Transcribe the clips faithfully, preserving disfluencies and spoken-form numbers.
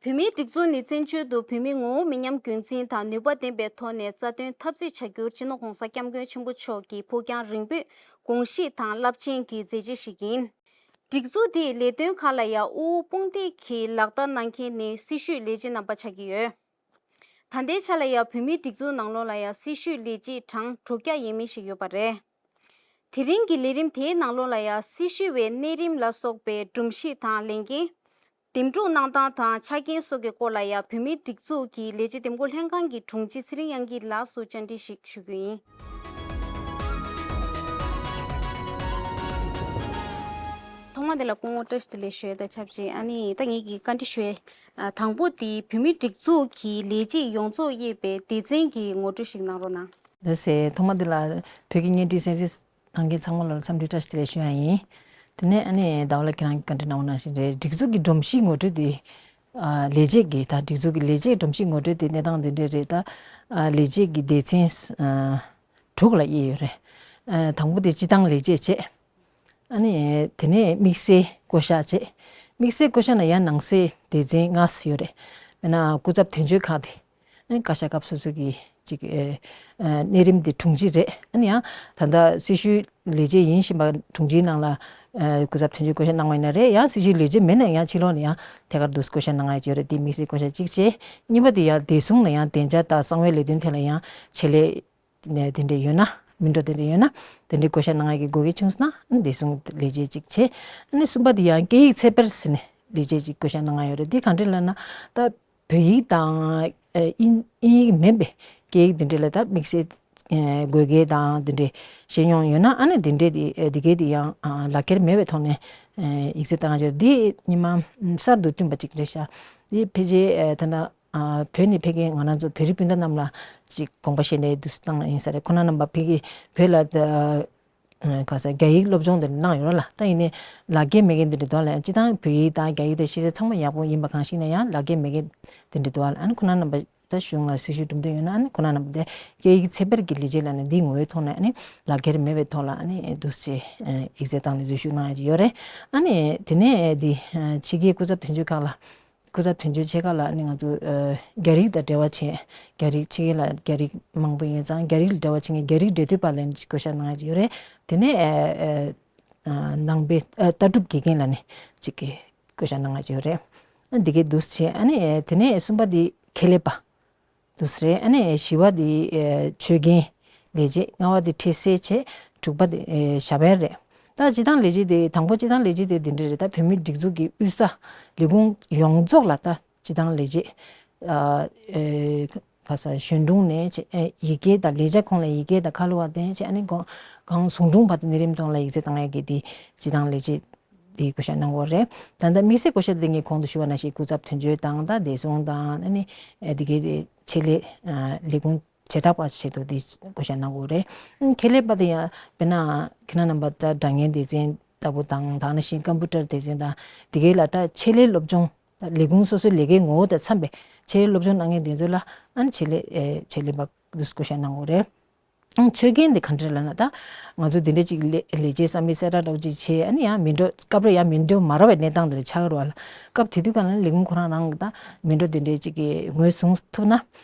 བོད་མིའི་སྒྲིག་འཛུགས་ནི་བཙན་བྱོལ་དུ་བོད་མིའི་ངོ་བོ་མི་ཉམས་རྒྱུན་འཛིན་དང་ནུས་པ་ལྡན་པའི་ཐོག་ནས་རྩ་དོན་འཐབ་རྩོད་བྱ་རྒྱུར་སྤྱི་ནོར་༸གོང་ས་༸སྐྱབས་མགོན་ཆེན་པོ་མཆོག་གི་ཕུགས་རྒྱང་རིང་པོའི་དགོངས་གཞི་དང་རླབས་ཆེན་གྱི་མཛད་རྗེས་ཤིག་ཡིན། སྒྲིག་འཛུགས་འདིའི་ལས་དོན་ཁག་ལ་ཡང་དབུ་བོ་དཔུང་སྡེས་ཀྱིས་ལག་བསྟར་གནང་མཁན་ནི་སྲི་ཞུའི་ལས་བྱེད་རྣམ་པ་ཆགས་ཀྱི་ཡོད། ད་ལྟའི་ཆ་ལ་ཡང་བོད་མིའི་སྒྲིག་འཛུགས་ནང་ལོགས་ལ་ཡང་སྲི་ཞུའི་ལས་བྱེད་གྲངས་དྲུག་བརྒྱ་ཡས་མས་ཤིག་ཡོད་པ་རེད། དེ་རིང་གི་ལས་རིམ་དེའི་ནང་ལོགས་ལ་ཡང་སྲི་ཞུ་བའི་གནས་རིམ་ལ་སོགས་པའི་སྒྲོམ་གཞི་དང་ལས་འགན། འདེམས་སྒྲུག་གནང་སྟངས་དང་ཆ་རྐྱེན་སོགས་ཀྱི་སྐོར་ལ་ཡང་བོད་མིའི་སྒྲིག་འཛུགས་ཀྱི་ལས་བྱེད་འདེམས་བསྐོ་ལྷན་ཁང་གི་དྲུང་ཆེ་ཚེ་རིང་དབྱངས་སྐྱིད་ལགས་སུ་བཅར་འདྲི་ཞིག་ཞུ་རྒྱུ་ཡིན། ཐོག་མ་དེ་ལ་སྐུ་ངོ་བཀྲ་ཤིས་བདེ་ལེགས་ཞུ་ཡས་དང་ཆབས་ཅིག་ཨ་ནི་ད་ངེད་ཀྱིས་བཀའ་འདྲི་ཞུ་ཡས། ཨ། དང་པོ་དེ་བོད་མིའི་སྒྲིག་འཛུགས་ཀྱི་ལས་བྱེད་ཡོངས་རྫོགས་དབྱེ་བའི་སྡེ་ཚན་གྱི་ངོ་སྤྲོད་ཞིག་གནང་རོགས་གནང་། ལགས་སེ། ཐོག་མ་དེ་ལ་བོད་ཀྱི་བརྙན་འཕྲིན་གསན་གཟིགས་གནང་མཁན་ཚང་མ་ལ་འཚམས་འདྲི་བཀྲ་ཤིས་བདེ་ལེགས་ཞུ་ཡ་ཡིན། དེ་ནས་ཨ་ནི་ཟླ་བ་ལགས་ཁྱེད་རང་གིས་བཀའ་འདྲི་གནང་བ་ནང་བཞིན་རེད། སྒྲིག་འཛུགས་ཀྱི་སྒྲོམ་གཞིའི་ངོ་སྤྲོད་དེ། ཨ། ལས་བྱེད་ཀྱི་ད་སྒྲིག་འཛུགས་ཀྱི་ལས་བྱེད་སྒྲོམ་གཞིའི་ངོ་སྤྲོད་དེ་གནས་སྟངས་འདི་འདྲ་རེད་ད། ཨ། ལས་བྱེད་ཀྱི་སྡེ་ཚན། ཨ། དྲུག་ལ་དབྱེ་ཡོད་རེད། ཨ། དང་པོ་དེ་སྤྱི་བཏང་ལས་བྱེད་བྱས། ཨ་ནི་དེ་ནས་དམིགས་བསལ་བསྐོ་བཞག་བྱས། དམིགས་བསལ་བསྐོ་བཞག་ན་ཡང་ནང་གསེས་སྡེ་ཚན་ལྔ་ཡོད་རེད། དཔེར་ན་སྐུ་ཚབ་དོན་གཅོད་ཁག་དེ། ཨ། བཀའ་ཤག་སྐབས་སོ་སོ་གི་ཅིག་ཨེ། ཨ། གནས་རིམ་དེ་དྲུང་ཆེ་རེད། ཨ་ནི་ཡང་ད་ལྟ་སྲི་ཞུའི་ལས་བྱེད་ཡིན་བཞིན་པ་དྲུང་ཆེའི་ནང་ལ། ཨ། སྐུ་ཚབ་དོན་གཅོད་བསྐོ་བཞག་གནང་བ་ཡིན་ན་རེད། ཡང་སྲི་ཞུའི་ལས་བྱེད་མེད་ན་ཡང་ཕྱི་ལོགས་ནས་ཡང་ཐད་ཀར་དུ་བསྐོ་བཞག་གནང་ཡ་ཅིག་ཡོད་རེད། དེ་དམིགས་བསལ་བསྐོ་བཞག་གཅིག་བྱས། གཉིས་པ་དེ་ཡང་བདེ་སྲུང་ལ་ཡང་བདེ་འཇགས་དང་གསང་བའི་ལས་དོན་ཐད་ལ་ཡང་ཆེད་ལས། ནས་དེ་འདྲས་ཡོད་ན། མི་འགྲོ་དེ་འདྲས་ཡོད་ན། དེ་འདྲས་བསྐོ་བཞག་གནང་ཡ་གི་དགོས་གལ་བྱུང་སོང་ན། བདེ་སྲུང་ལས་བྱེད་ཅིག་བྱས། ཨ་ནི་གསུམ་པ་དེ་ཡང་སྐད་ཡིག་ཚད་པར་ཟེར་ནས་ལས་བྱེད་ཅིག་བསྐོ་བཞག་གནང་ཡ་ཡོད་རེད། འདི་ག་འདྲས་ལབ་ན། ད་བོད་ཡིག་དང་། ཨ། དབྱིན་དབྱིན་ཡིག་མིན་པའི་སྐད་ཡིག་དེ་འདྲས་ལ་ད་དམིགས་བསལ། ཨ། དགོས་གལ་དང་དེ་འདྲས་ཤེས་མྱོང་ཡོད་ན། ཨ་ནི་དེ་འདྲས་དེ། ཨ། དེ་གའི་དེ་ཡང་། ཨ། ལག་འཁྱེར་མེད་པའི་ཐོག་ནས། ཨ། ཡིག་ཚད་བཏང་ཡ་ཡོད་རེད། འདི་ཉི་མ་གསར་དུ་བསྐྲུན་པ་ཅིག་རེད་ཤག་འདི་ཕལ་ཆེར། ཨ། ད་ལྟ། ཨ། བོད་ནས་ཕེབས་མཁན་ང་རང་ཚོ་བོད་རིགས་སྤུན་ཟླ་རྣམས་ལ་ཅིག་དགོངས་པ་བཞེས་ནས་འདུག་སེ་བཏང་ཡིན་ས་རེད། ཁོང་རྣམ་པ་ཕ་གི་བོད་ལ། ཨ། ག་ས་རྒྱ་ཡིག་སློབ་སྦྱོང་དེ་གནང་ཡོད་རེད་ལ། ད་ཡིན་ནའི་ལག་འཁྱེར་མེད་མཁན་དེ་འདྲ་འདུག་ལ། སྤྱིར་བཏང་བོད་ཡིག་དང་རྒྱ་ཡིག་དང་ཤེས་ཚད་ཚང་མ་ཡག་པོ་ཡིན་པ་གང་ཞིག་ན་ཡང་ལག་འཁྱེར་མེད་མཁན་དེ་འདྲ་འདུག་ལ། ཨ་ནི་ཁོང་རྣམ་པ་ད་གཞུང་ལ་སྲི་ཞུ་གྲུབ་འབྲས་ཡོད་ན། ཨ་ནི་ཁོང་རྣམ་པ་དེ་སྐད་ཡིག་ཚད་པར་གྱི་ལས་བྱེད་ལ་ནི་འདིའི་ངོ་བོའི་ཐོག་ནས། ཨ་ནི་ལག་འཁྱེར་མེད་པའི་ཐོག་ལ། ཨ་ནི་འདུག་སེ་ཡིག་ཚད་བཏང་ནས་འཛུལ་ཞུགས་གནང་ཡ་ཅིག་ཡོད་རེད། ཨ་ནི་དེ་ནས་འདི་ཕྱི་རྒྱལ་སྐུ་ཚབ་དོན་གཅོད་ཁག་ལ། སྐུ་ཚབ་དོན་གཅོད་ཆེ་ཁག་ལ་ནི་ང་ཚོ། ཨ། རྒྱ་རིགས་དང་འབྲེལ་བ་བྱས། རྒྱ་རིགས་ཕྱི་རྒྱལ་ལ་རྒྱ་རིགས་མང་པོ་ཡོད་ཙང་། རྒྱ་རིགས་ལ་འབྲེལ་བ་བྱེད་མཁན་རྒྱ་རིགས་འབྲེལ་མཐུད་པ་ལ་ནི་བསྐོ་བཞག་གནང་ཡ་ཅིག་ཡོད་རེད། དེ་ནས། ཨ། ཨ། ནང་པའི། ཨ། ལྟ་གྲུབ་དགེ་རྒན་ལ་ནི་ཅིག་གི་བསྐོ་བཞག་གནང་ཡ་ཅིག་ཡོད་རེད། ཨ། འདི་གའི་འདུག་སེ་བྱས། ཨ་ནི་དེ་ནས་གསུམ་པ་འདི་ཁེ་ལས་པ་འདུག་སེ་རེད། ཨ་ནི་བཞི་པ་འདི། ཨ། ཆོས་རྒན་ལས་བྱེད། ལྔ་པ་དེ་འཕྲལ་སེལ་བྱས། དྲུག་པ་དེ། ཨ། ཞབས་ཡར་རེད། ད་སྤྱིར་བཏང་ལས་བྱེད་དེ། དང་པོ་སྤྱིར་བཏང་ལས་བྱེད་དེ་འདི་འདྲ་རེད། ད་བོད་མིའི་སྒྲིག་འཛུགས་ཀྱི་དབུས་ས་ལས་ཁུངས་ཡོངས་རྫོགས་ལ་ད་སྤྱིར་བཏང་ལས་བྱེད། ཨ། ཨེ། ག་ས་གཞོན་དྲུང་ནས་བྱས། ཨེ། ཡི་གེ་དང་ལས་བྱ་ཁོངས་ལ་ཡི་གེ་དང་ཁ་ལོ་བ་དེ་བྱས། ཨ་ནི་གོང་གོང་ཟུང་དྲུང་བར་དུ་གནས་རིམ་ཐོག་ལ་ཡིག་ཚད་བཏང་ཡ་གི་དེ་སྤྱིར་བཏང་ལས་བྱེད་དེ་བསྐོ་བཞག་གནང་གི་ཡོད་རེད། ད་ལྟ་དམིགས་བསལ་བསྐོ་བཞག་དེ་ངས་གོང་དུ་ཞུས་པ་ནང་བཞིན་སྐུ་ཚབ་དོན་གཅོད་དང་། ད་བདེ་སྲུང་དང་། ཨ་ནི་ཨེ་དེ་གའི་ཆེད་ལས། ཨ། ལས་ཁུངས་བྱེ་བྲག་པ་ཆེད་དུ་དེ་བསྐོ་བཞག་གནང་གི་ཡོད་རེད། ཨ། ཁེ་ལས་པ་དེ་ཡང་དཔེར་ན་ཁྱེད་རང་རྣམ་པ་ད་སྒྲ་སྙན་སྡེ་ཚན་ལྟ་བུ་དང་། ད་ནང་བཞིན་ཀམ་པུ་ཊར་སྡེ་ཚན་དང་། དེ་གའི་ལ་ད་ཆེད་ལས་སློབ་སྦྱོང་། ད་ལས་ཁུངས་སོ་སོའི་ལས་ཀའི་ངོ་བོ་དང་འཚམ་པའི་ཆེད་ལས་སློབ་སྦྱོང་གནང་མཁན་དེ་ཚོ་ལ། ཨ་ནི་ཆེད་ལས། ཨེ། ཆེད་ལས་པ་འདུག་སེ་བསྐོ་བཞག་གནང་གི་ཡོད་རེད། ཨང་། ཆོས་རྒན་དེ་ག་འདྲ་ལབ་ན། ད་ང་ཚོ་འདི་འདྲ་ཅིག་ལས་ལས་བྱེད་བསམ་པའི་གསལ་བསྒྲགས་འདྲ་བོ་ཅིག་བྱས། ཨ་ནི་ཡང་མི་འགྲོ། སྐབས་རེ་ཡང་མི་འགྲོ་མ་རག་པའི་གནས་སྟངས་དེ་འདྲ་ཆགས་ཀྱི་རེད་པ་ལགས། སྐབས་དེ་དུས་སྒང་ལ་ལས་ཁུངས་ཁོ་རང་རང་གིས་ད་མི་འགྲོ་འདི་འདྲ་ཅིག་གི་ངོས་བཟུང་ཐུབ་ན།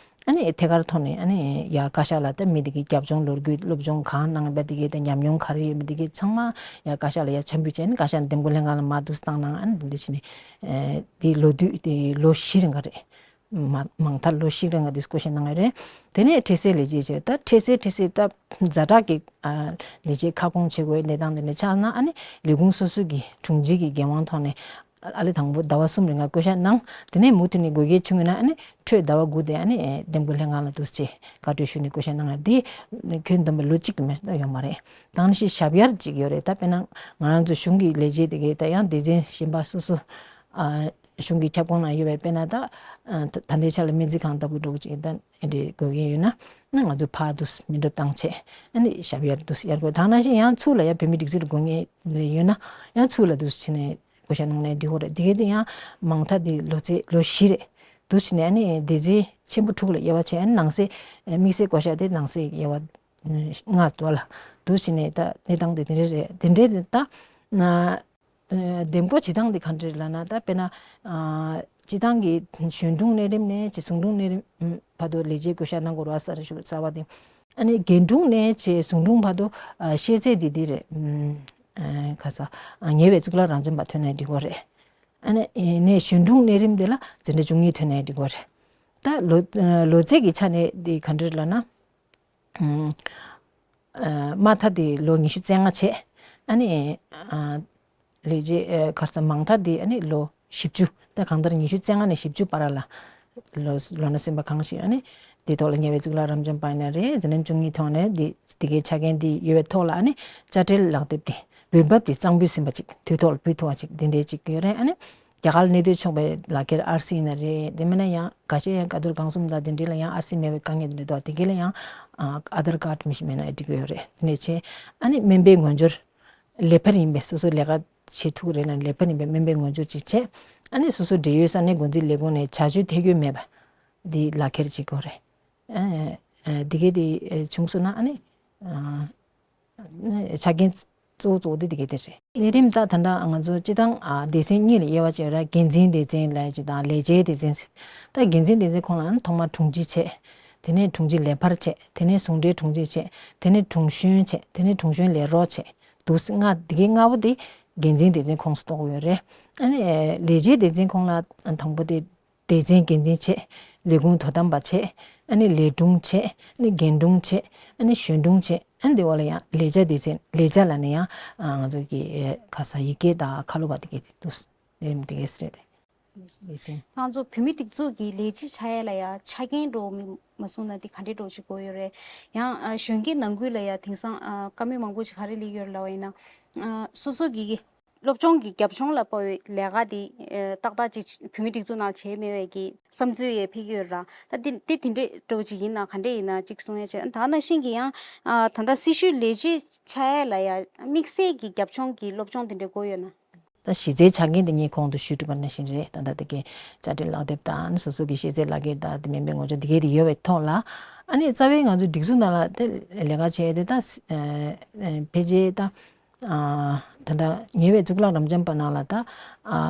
ཨ་ནི་ཐད་ཀར་ཐོག་ནས། ཨ་ནི་ཡ་བཀའ་ཤག་ལ་ད་མི་དེ་གའི་རྒྱབ་ལྗོངས་ལོ་རྒྱུས། སློབ་སྦྱོང་གང་གནང་པ། དེ་གའི་ད་ཉམས་མྱོང་ག་རེ་ཡོད་མེད། དེ་གའི་ཚང་མ་ཡ་བཀའ་ཤག་ལ་ཡ་འཆམ་འབུལ་བྱས། ཨ་ནི་བཀའ་ཤག་འདེམས་བསྐོ་ལྷན་ཁང་ལ་མར་འདུག་སེ་བཏང་གནང་། ཨ་ནི་འདི་འདྲ་བྱས་ནས། ཨེ། དེ་ལོ་དུས་དེ་ལོ་བཞི་རིང་ག་རེད། མ་མང་མཐའ་ལོ་བཞི་རིང་ང་འདི་བསྐོ་བཞག་གནང་ཡོད་རེད། དེ་ནས་འཕྲལ་སེལ་ལས་བྱེད་ཅིག་རེད། ད་འཕྲལ་སེལ་འཕྲལ་སེལ་ད་ཛ་དྲག་གི། ཨ། ལས་བྱེད་ཁ་སྐོང་བྱེད་དགོས་གནས་སྟངས་དེ་འདྲ་ཆགས་ན། ཨ་ནི་ལས་ཁུངས་སོ་སོ་གི་དྲུང་ཆེ་གི་འགན་དབང་ཐོག་ནས། ཨ། ཨ་ལས་དང་པོ་ཟླ་བ་གསུམ་རིང་ང་བསྐོ་བཞག་གནང་། དེ་ནས་མུ་མཐུད་ནས་དགོས་གལ་བྱུང་ཡོད་ན། ཨ་ནི་འཕྲོས་ཟླ་བ་དགུ་དེ། ཨ་ནི་འདེམས་བསྐོ་ལྷན་ཁང་ལ་འདུག་སེ་བཀའ་འཁྲོལ་ཞུས་ནས་བསྐོ་བཞག་གནང་ཡོད་རེད། དེ་ཁྱོན་བསྡོམས་པ་ལོ་གཅིག་གི་མ་གཏོགས་ཡོད་མ་རེད། ད་ནང་བཞིན་ཞབས་ཡར་ཅིག་ཡོད་རེད། ད་དཔེར་ན་ང་རང་ཚོ་གཞུང་གི་ལས་བྱེད་དེ་གའི་ད་ཡང་སྡེ་ཚན་གཞན་པ་སོ་སོ། ཨ། གཞུང་གི་ཁྱབ་ཁོངས་ནང་ཡོད་པའི། དཔེར་ན་ད། ཨ། ད་ད་ལྟའི་ཆ་ལ་སྨན་རྩིས་ཁང་ལྟ་བུ་འདྲ་བོ་ཅིག་ད་ཨེ་འདྲའི་དགོས་མཁན་ཡོད་ན། ཨ་ནི་ང་ཚོ་ཕར་འདུག་སེ་མི་འགྲོ་བཏང་བྱས། ཨ་ནི་ཞབས་ཡར་འདུག་སེ་ཡར་དགོས། ད་ནང་བཞིན་ཡང་ཚུར་ལ་ཡང་བོད་མིའི་སྒྲིག་འཛུགས་ལ་དགོས་མཁན་ཡོད་ན། ཡང་ཚུར་ལ་འདུག་སེ་བྱས་ནས་བསྐོ་བཞག་གནང་ན་འགྲིག་གི་རེད། དེ་གའི་དེ་ཡང་མང་མཐའ་དེ་ལོ་ཚད་ལོ་བཞི་རེད། འདུག་སེ་བྱས་ནས། ཨ་ནི་སྡེ་ཚན་ཆེན་པོ་དྲུག་ལ་དབྱེ་བ་ཕྱེ། ཨ་ནི་ནང་གསེས། ཨ། དམིགས་བསལ་བསྐོ་བཞག་དེ་ནང་གསེས་དབྱེ་བ་ལྔ་འདུག་ལ། འདུག་སེ་བྱས་ནས་ད་གནས་སྟངས་དེ་དེ་འདྲ་རེད། དེ་འདྲའི་དེ་ད། ཨ། ཨ། འདེམས་བསྐོ་བྱེད་སྟངས་དེ་ག་འདྲ་རེད་ལབ་ན། ད་དཔེར་ན། ཨ། སྤྱི་བཏང་གི་གཞོན་དྲུང་གནས་རིམ་ནས་ཅིག་ཟུང་དྲུང་གནས་རིམ་ཨམ་བར་དུ་ལས་བྱེད་བསྐོ་བཞག་གནང་དགོས་རེད་བ། གསར་ཞུགས་གསར་པ་དེ། ཨ་ནི་རྒན་དྲུང་ནས་ཅིག་ཟུང་དྲུང་བར་དུ་ཨ་ཤེས་ཚད་དེ་འདི་རེད། ཨམ་ཨ་ཁ་ས་ཨ་ཉེ་བའི་གཙུག་ལག་རབ་འབྱམས་པ་ཐོན་ནའི་འགྲིག་གི་རེད། ཨ་ནི་ནས་གཞོན་དྲུང་གནས་རིམ་དེ་ལ་འཛིན་གྲྭ་བཅུ་གཉིས་ཐོན་ནའི་འགྲིག་གི་རེད། ད་ལོ་ལོ་ཚད་ཀྱི་ཆ་ནས་འདི་ག་འདྲ་ལབ་ན། ཨམ་ཨ་དམའ་མཐའ་དེ་ལོ་ཉི་ཤུ་རྩ་ལྔ་བྱས། ཨ་ནི་ཨ་ལས་བྱེད་ཨ་ག་རེ་ཟ་མང་མཐའ་དེ་ཨ་ནི་ལོ་བཞི་བཅུ། ད་གང་ལྟར་ཉི་ཤུ་རྩ་ལྔ་ནས་བཞི་བཅུ་བར་ལ་ལོ་ལོ་ན་སེམས་པ་གང་ཞིག་ཨ་ནི་དེ་ཐོག་ལ་ཉེ་བའི་གཙུག་ལག་རབ་འབྱམས་པ་ཡིན་ན་རེད། འཛིན་གྲྭ་བཅུ་གཉིས་ཐོག་ནས་འདི་འདི་གའི་ཆ་རྐྱེན་འདི་ཡོད་པའི་ཐོག་ལ་ཨ་ནི་དཔྱ་ཁྲལ་ལག་དེབ་དེ་འབུལ་འབབ་དེ་གཙང་པོ་ཟིན་པ་ཅིག་དུས་ཐོག་ལ་འབུལ་ཐུབ་པ་ཅིག་དེ་འདྲའི་ཅིག་ཡོད་རེད། ཨ་ནི་རྒྱ་གར་ལ་གནས་སྡོད་ཆོག་པའི་ལག་ཁྱེར་ཨར་སི་ཡིན་ན་རེད། དེ་མིན་ན་ཡང་འགའ་ཤས་ཡང་བཀའ་བསྡུར་སྒང་གསུམ་དང་དེ་འདྲའི་ལ་ཡང་ཨར་སི་མེད་པའི་དཀའ་ངལ་དེ་འདྲ་འདུག་དེ་གའི་ལ་ཡང་ཨ་ཨ་དྷར་ཀར་མི་ཤི་མེད་ན་འགྲིག་གི་ཡོད་རེད། དེ་འདྲ་བྱས་ཨ་ནི་སྨན་པའི་ངོ་སྦྱོར་ལས་འཕར་ཡིན་པའི་སོ་སོ་ལས་ཀ་བྱེད་ཐུབ་ཀྱི་རེད་ལ་ལས་འཕར་ཡིན་པའི་སྨན་པའི་ངོ་སྦྱོར་ཅིག་བྱས། ཨ་ནི་སོ་སོ་འབྲེལ་ཡོད་ས་གནས་འགོ་འཛིན་ལས་ཁུངས་ནས་བྱ་སྤྱོད་ཐེ་གྱོད་མེད་པ་འདི་ལག་ཁྱེར་ཅིག་དགོས་རེད། ཨ་ཨ་འདི་གའི་དེ་བྱུང་སོང་ན་ཨ་ནི་ཨ། ཆ་རྐྱེན་གཙོ་བོ་གཙོ་བོ་དེ་དེ་གའི་དེ་རེད། གནས་རིམ་ད་ད་ལྟ་ང་ཚོ་སྤྱི་བཏང་ཨ་སྡེ་ཚན་གཉིས་ལ་དབྱེ་བ་ཕྱེ་ར། འགན་འཛིན་སྡེ་ཚན་ལབ་ཡ་ཅིག་དང་ལས་བྱེད་སྡེ་ཚན་ཟེར། ད་འགན་འཛིན་སྡེ་ཚན་ཁོངས་ལ་ཐོག་མར་དྲུང་ཆེ་བྱས། དེ་ནས་དྲུང་ཆེ་ལས་འཕར་བྱས། དེ་ནས་ཟུང་འབྲེལ་དྲུང་ཆེ་བྱས། དེ་ནས་དྲུང་གཞོན་བྱས། དེ་ནས་དྲུང་གཞོན་ལས་རོགས་བྱས། འདུག་སེ་ལྔ། དེ་གའི་ལྔ་པོ་དེ་འགན་འཛིན་སྡེ་ཚན་ཁོངས་སུ་གཏོགས་ཡོད་རེད། ཨ་ནི་ལས་བྱེད་སྡེ་ཚན་ཁོངས་ལ་དང་པོ་དེ། སྡེ་ཚན་འགན་འཛིན་བྱས། ལས་ཁུངས་དོ་དམ་པ་བྱས། ཨ་ནི་ལས་དྲུང་བྱས། ཨ་ནི་རྒན་དྲུང་བྱས། ཨ་ནི་གཞོན་དྲུང་བྱས། ཨ་ནི་དེ་འོག་ལ་ཡང་ལས་བྱ་སྡེ་ཚན། ལས་བྱ་ལབ་ན་ཡང་ཨ་ང་ཚོ་གི་ཁ་ས་ཡི་གེ་དང་ཁ་ལོ་བ་དེ་གའི་དེ་འདུག་ལས་རིམ་དེ་གའི་སེ་རེད། ལས་ཚན། ང་ཚོ་བོད་མིའི་སྒྲིག་འཛུགས་ཀྱི་ལས་བྱེད་ཆགས་ཡ་ལ་ཡང་ཆ་རྐྱེན་འདྲ་བོ་མི་མ་གསུངས་ན་དེ་ག་འདྲའི་འདྲ་བོ་ཞིག་དགོས་ཡོད་རེད། ཡང་ཨ་གཞོན་སྐྱེས་ནང་ཁུལ་ལ་ཡང་དེང་སང་ཨ་བཀའ་མོལ་མང་པོ་ཞིག་ག་རེ་སླེབས་ཡོད་རེད་ལབ་པ་ཡིན་ན། ཨ་སོ་སོ་གི་སློབ་སྦྱོང་གི་རྒྱབ་ལྗོངས་ལ་དཔག་པའི་ལས་ཀ་དེ་ཨ་ཏག་ཏག་ཅིག་བོད་མིའི་སྒྲིག་འཛུགས་ནང་བྱས་མེད་པའི་གི་བསམ་ཚུལ་ཡང་ཕེབས་ཀྱི་ཡོད་ར། ད་དེ་དེ་དེ་འདྲའི་འདྲ་བོ་ཅིག་ཡིན་ན་ག་འདྲ་ཡིན་ན་ཅིག་གསུང་ཡ་བྱས། ད་ནང་བཞིན་གྱི་ཡང་ཨ་ད་ལྟ་སྲི་ཞུའི་ལས་བྱེད་ཆགས་ཡ་ལ་ཡང་དམིགས་བསལ་གྱི་རྒྱབ་ལྗོངས་ཀྱི་སློབ་སྦྱོང་དེ་འདྲ་དགོས་ཡོད་ན། ད་གཞི་རྩའི་ཆ་རྐྱེན་དེ་ངས་གོང་དུ་ཞུས་གྲུབ་པ་ནང་བཞིན་རེད། ད་ལྟ་དེ་གའི་དཔྱ་ཁྲལ་ལག་དེབ་དང་སོ་སོ་གི་ཤེས་ཚད་ལག་ཁྱེར་དང་དེ་མིན་པའི་ངོ་སྦྱོང་དེ་གའི་དེ་ཡོད་པའི་ཐོག་ལ། ཨ་ནི་རྩ་བའི་ང་ཚོ་སྒྲིག་འཛུགས་ནང་ལ་དེ་ལས་ཀ་བྱས་ཏེ་ད་ཨ་ཨ་ཕལ་ཆེར་ད་ཨ་ད་ལྟ་ཉེ་བའི་གཙུག་ལག་རབ་འབྱམས་པ་ནང་ལ་ད་ཨ་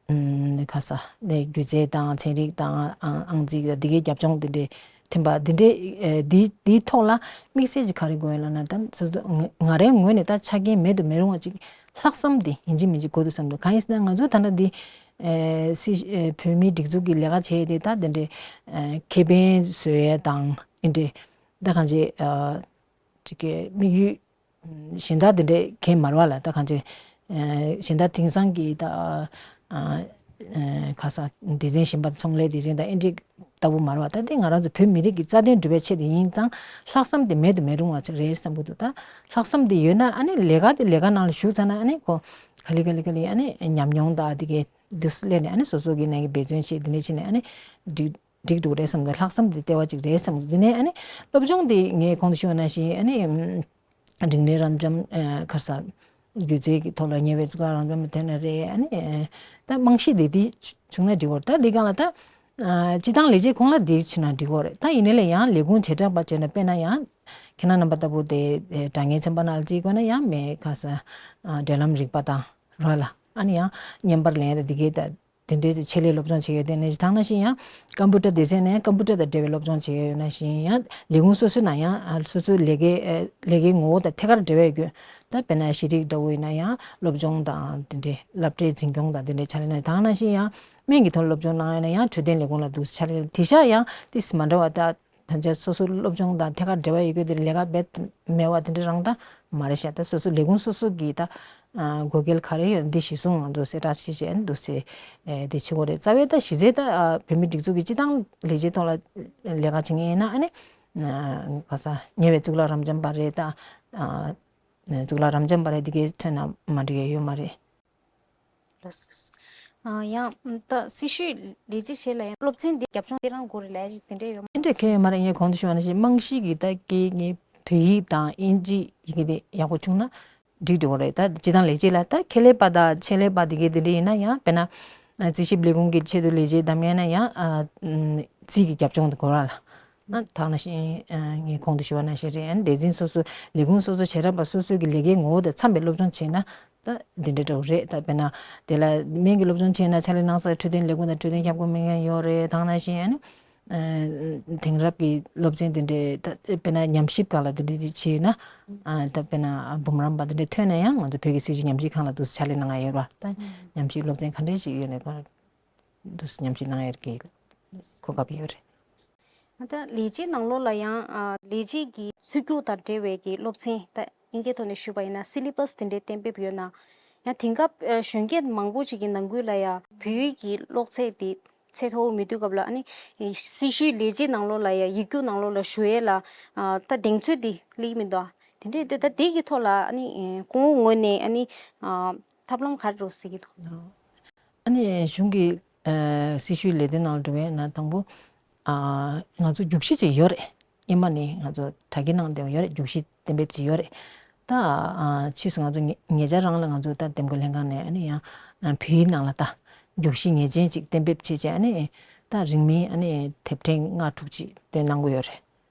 ཨམ་ཁ་ས་ནས་སྒྱུ་རྩལ་དང་ཚན་རིག་དང་ཨང་ཨང་རྩིས་དང་དེ་གའི་རྒྱབ་ལྗོངས་དེ་འདྲའི་ཐོན་པ་དེ་འདྲའི་ཨ་དེ་དེའི་ཐོག་ལ་དམིགས་བསལ་གྱི་ག་རེ་དགོས་ཡོད་ལབ་ན། ད་སོ་སོ་ང་ང་རའི་ངོས་ནས་ད་ཆ་རྐྱེན་མེད་དུ་མི་རུང་བ་ཅིག་ལྷག་བསམ་དེ་ཡིན་གཅིག་མིན་གཅིག་དགོས་འདུག་བསམ་འདུག་གང་ཡིན་ཟེར་ན་ང་ཚོ་ད་ལྟ་འདི་ཨེ་སྲིད་ཨེ་བོད་མིའི་སྒྲིག་འཛུགས་ཀྱི་ལས་ཀ་བྱས་ཏེ་ད་དེ་འདྲའི་ཨེ་ཁེ་ཕན་བཟོ་ཡས་དང་དེ་འདྲའི་ད་གང་ཅི་ཨ་ཅིག་གི་དམིགས་ཡུལ་གཞན་དག་དེ་འདྲའི་གང་ཡང་མ་རེད་བ་ལ། ད་གང་ཅི་ཨེ་གཞན་དག་དེང་སང་གི་ད་ཨ་ཨ་ཁ་ས་སྡེ་ཚན་གཞན་པ་ཚོང་ལས་སྡེ་ཚན་དང་ཨེ་འདྲའི་ལྟ་བུ་མ་རེད་བ། ད་དེ་ང་རང་ཚོ་བོད་མི་རིགས་ཀྱི་རྩ་དོན་སྒྲུབ་པའི་ཆེད་དུ་ཡིན་ཙང་ལྷག་བསམ་དེ་མེད་དུ་མི་རུང་བ་ཅིག་རེད་བསམ་གྱི་འདུག་ད་ལྷག་བསམ་དེ་ཡོད་ན་ཨ་ནི་ལས་ཀ་དེ་ལས་ཀ་ནང་ལ་ཞུགས་ཚར་ན་ཨ་ནི་ཁོ་ག་ལེ་ག་ལེ་ག་ལེ་ཨ་ནི་ཉམས་མྱོང་དང་དེ་གའི་དུས་སུ་སླེབས་ནས་ཨ་ནི་སོ་སོ་གི་ནང་གི་འབད་བརྩོན་བྱེད་དེ་འདྲ་བྱས་ནས་ཨ་ནི་འགྲིག་འགྲིག་འགྲོ་གི་རེད་བསམ་གྱི་འདུག་ལྷག་བསམ་དེ་ལྟེ་བ་ཅིག་རེད་བསམ་གྱི་འདུག་དེ་ནས་ཨ་ནི་སློབ་སྦྱོང་དེ་ངས་གོང་དུ་ཞུས་པ་ནང་བཞིན་ཨ་ནི་འབྲིང་རིམ་རབ་འབྱམས་ཨ་ག་རེ་ཟ་སྒྱུ་རྩལ་གྱི་ཐོག་ལ་ཉེ་བའི་གཙུག་ལག་རབ་འབྱམས་པ་ཐོན་ན་རེད། ཨ་ནི་ད་རྨང་གཞི་དེ་དེ་བྱུང་ན་འགྲིག་གི་རེད། ད་འདི་སྒང་ལ་ད་ཨ་སྤྱི་བཏང་ལས་བྱེད་ཁོངས་ལ་དེ་བྱུང་ན་འགྲིག་གི་རེད། ད་ཡིན་ནའི་ལས་ཡང་ལས་ཁུངས་བྱེ་བྲག་པ་བྱས་ན་དཔེར་ན་ཡང་ཁྱེད་རང་རྣམ་པ་ལྟ་བུ་དེ་དྲ་བརྙན་ཚན་པ་ནང་ལ་བརྩིས་དགོས་ན་ཡང་མེད་ག་ས་ཨ་འབྲེལ་ལམ་རིག་པ་དང་ར་ལ་ཨ་ནི་ཡང་བརྙན་པར་ལེན་ཡ་དང་དེ་གའི་ད། དེ་འདྲའི་ཆེད་ལས་སློབ་སྦྱོང་བྱེད་ཡོད་དེ་ནས་ད་ནང་བཞིན་ཡང་ཀམ་པུ་ཊར་སྡེ་ཚན་ནས་ཀམ་པུ་ཊར་དང་འབྲེལ་བའི་སློབ་སྦྱོང་བྱེད་ཡོད་ན་བཞིན་ཡང་ལས་ཁུངས་སོ་སོའི་ནང་ཡང་ཨ་སོ་སོའི་ལས་ཀའི་ཨ་ལས་ཀའི་ངོ་བོ་དང་ཐད་ཀར་འབྲེལ་བ་ཡོད་རྒྱུ། ད་དཔེར་ན་ཤེས་རིག་འདྲ་བོ་ཡིན་ན་ཡང་སློབ་སྦྱོང་དང་དེ་འདྲའི་སློབ་གྲྭའི་འཛིན་སྐྱོང་དང་དེ་འདྲའི་ཕྱག་ལས་གནང་། ད་ནང་བཞིན་ཡང་སྨན་གྱི་ཐོག་སློབ་སྦྱོང་གནང་ཡོད་ན་ཡང་འཕྲོད་བསྟེན་ལས་ཁུངས་ལ་འདུག་ཕྱག་ལས། དེ་ཤག་ཡང་ཏིས་མ་འདྲ་བ་ད། ད་ཆ་སོ་སོ་སློབ་སྦྱོང་དང་ཐད་ཀར་འབྲེལ་བ་ཡོད་རྒྱུ་དེ་ལས་ཀ་རྦད་མེད་པ་དེ་འདྲ་རང་ད་མ་རེད་ཤག་ད་སོ་སོ་ལས་ཁུངས་སོ་སོ་གི་ད་ཨ་དགོས་གལ་ག་རེ་ཡོད་འདི་གཞིར་བཟུང་ང་ཚོ་གསལ་བསྒྲགས་བྱེད་བྱས་འདུག་སེ་ཨེ་དེ་བྱེད་དགོས་རེད། རྩ་བའི་ད་གཞི་རྩའི་ད་ཨ་བོད་མིའི་སྒྲིག་འཛུགས་ཀྱི་སྤྱི་བཏང་ལས་བྱེད་ཐོག་ལ་ལས་ཀ་བྱེད་མཁན་ཡིན་ན་ཨ་ནི་ཨ་ག་ས་ཉེ་བའི་གཙུག་ལག་རབ་འབྱམས་པ་རེད། ད་ཨ་གཙུག་ལག་རབ་འབྱམས་པ་རེད། འདི་གའི་ཐོན་ན་མ་འགྲིག་ཡ་ཡོད་མ་རེད། ལགས་སོ། ཨ་ཡང་ད་སྲི་ཞུའི་ལས་བྱེད་བྱེད་ལ་ཡང་སློབ་ཚན་འདི་རྒྱབ་ལྗོངས་དེ་རང་དགོས་རེད་ལབ་ཡ་ཞིག་དེ་འདྲས་ཡོད་མ། དེ་འདྲས་གང་ཡང་ཡོད་མ་རེད། ངས་གོང་དུ་ཞུས་པ་ནང་བཞིན་རྨང་གཞི་གི་ད་སྐད་ངའི་བོད་ཡིག་དང་དབྱིན་ཇི་ཡི་གེ་དེ་ཡག་པོ་བྱུང་ན་འགྲིག་འགྲོ་གི་རེད། ད་སྤྱི་བཏང་ལས་བྱེད་ལ་ད་ཁེ་ལས་པ་དང་ཆེད་ལས་པ་དེ་གའི་དེ་འདྲས་ཡིན་ན་ཡང་དཔེར་ན་རྩིས་ཞིབ་ལས་ཁུངས་ཀྱི་ཆེད་དུ་ལས་བྱེད་བདམས་ཡ་ན་ཡང་ཨ་རྩིས་ཀྱི་རྒྱབ་ལྗོངས་དེ་དགོས་ར་ལ། ཨ་ད་ནང་བཞིན་ཨ་ངས་གོང་དུ་ཞུས་པ་ནང་བཞིན་རེད། ཨ་ནི་སྡེ་ཚན་སོ་སོ་ལས་ཁུངས་སོ་སོ་བྱེ་བྲག་པ་སོ་སོའི་གི་ལས་ཀའི་ངོ་བོ་དང་འཚམ་པའི་སློབ་སྦྱོང་བྱས་ན་ད་འདི་འདྲ་འདྲ་བོ་རེད། ད་དཔེར་ན་དེ་ལ་སྨན་གྱི་སློབ་སྦྱོང་བྱས་ན་ཕྱག་ལས་གནང་སའི་འཕྲོད་བསྟེན་ལས་ཁུངས་དང་འཕྲོད་བསྟེན་ཁྱབ་ཁོངས་སྨན་ཁང་ཡོད་རེད། ད་ནང་བཞིན་ཨ་ནི་ཨ་དེང་རབས་ཀྱི་སློབ་ཚན་དེ་འདྲའི་ད་དཔེར་ན་ཉམས་ཞིབ་སྒང་ལ་དེ་འདྲའི་དེ་བྱས་ན་ཨ་ད་དཔེར་ན་འབུམ་རམས་པ་དེ་འདྲའི་ཐོན་ན་ཡང་ང་ཚོ་བོད་ཀྱི་སྲིད་བྱུས་ཉམས་ཞིབ་ཁང་ལ་འདུག་སེ་ཕྱག་ལས་གནང་ཡ་ཡོད་རེད་བ། ད་ཉམས་ཞིབ་སློབ་ཚན་ག་འདྲའི་ཞིག་ཡོད་ནས་ཁོ་འདུག་སེ་ཉམས་ཞིབ་གནང་ཡ་གི་གོ་སྐབས་ཡོད་རེད། ད་ལས་བྱེད་ནང་ལོགས་ལ་ཡང་ཨ་ལས་བྱེད་ཀྱི་ཚུད་རྒྱུ་དང་འབྲེལ་བའི་གི་སློབ་ཚན། ད་དབྱིན་སྐད་ཐོག་ནས་ཞུས་པ་ཡིན་ན་སི་ལི་བྷ་སི་དེ་འདྲའི་གཏན་འབེབས་ཡོད་ན། ཡང་དེང་སྐབས་ཨ་གཞོན་སྐྱེས་མང་པོ་ཞིག་གི་ནང་ཁུལ་ལ་ཡང་བོད་ཡིག་གི་ཀློག་ཚད་དེ་ཚད་མཐོ་བོ་མེད་དུས་སྐབས་ལ་ཨ་ནི་སྲི་ཞུའི་ལས་བྱེད་ནང་ལོགས་ལ་ཡང་ཡིག་རྒྱུགས་ནང་ལོགས་ལ་ཞུགས་ཡས་ལ་ཨ་ད་གདེང་ཚོད་དེ་སླེབས་མི་འདུག་དེ་འདྲའི་དེ་ད་དེ་གི་ཐོག་ལ་ཨ་ནི་ཨ་སྐུ་ངོ་ངོས་ནས་ཨ་ནི་ཨ་ཐབས་ལམ་ག་རེ་འདུག་ཟེར་གྱི་འདུག་ཨ་ནི་གཞུང་གི་ཨ་སྲི་ཞུའི་ལས་དོན་ནང་ལ་འགྲོ་བའི་ནང་དང་པོ་ཨ་ང་ཚོ་རྒྱུགས་གཞི་ཅིག་ཡོད་རེད། སྔོན་མ་ནས་ང་ཚོ་གྲ་རྒྱས་གནང་བསྡད་པ་ཡོད་རེད། རྒྱུགས་གཞི་གཏན་འབེབས་ཅིག་ཡོད་རེད། ད་ཨ་ཕྱིས་སུ་ང་ཚོ་ཉེ་ཉེ་ཆར་རང་ལ་ང་ཚོ་ད་འདེམས་བསྐོ་ལྷན་ཁང་ནས་ཨ་ནི་ཡང་ཨ་བོད་ཡིག་ནང་ལ་ད་རྒྱུགས་གཞི་ངེས་ཅན་ཅིག་གཏན་འབེབས་བྱས་བྱས་ཨ་ནི་ད་རིང་མིན་ཨ་ནི་དེབ་ཕྲེང་ལྔ་དྲུག་ཅིག་བཏོན་གནང་གི་ཡོད་རེད།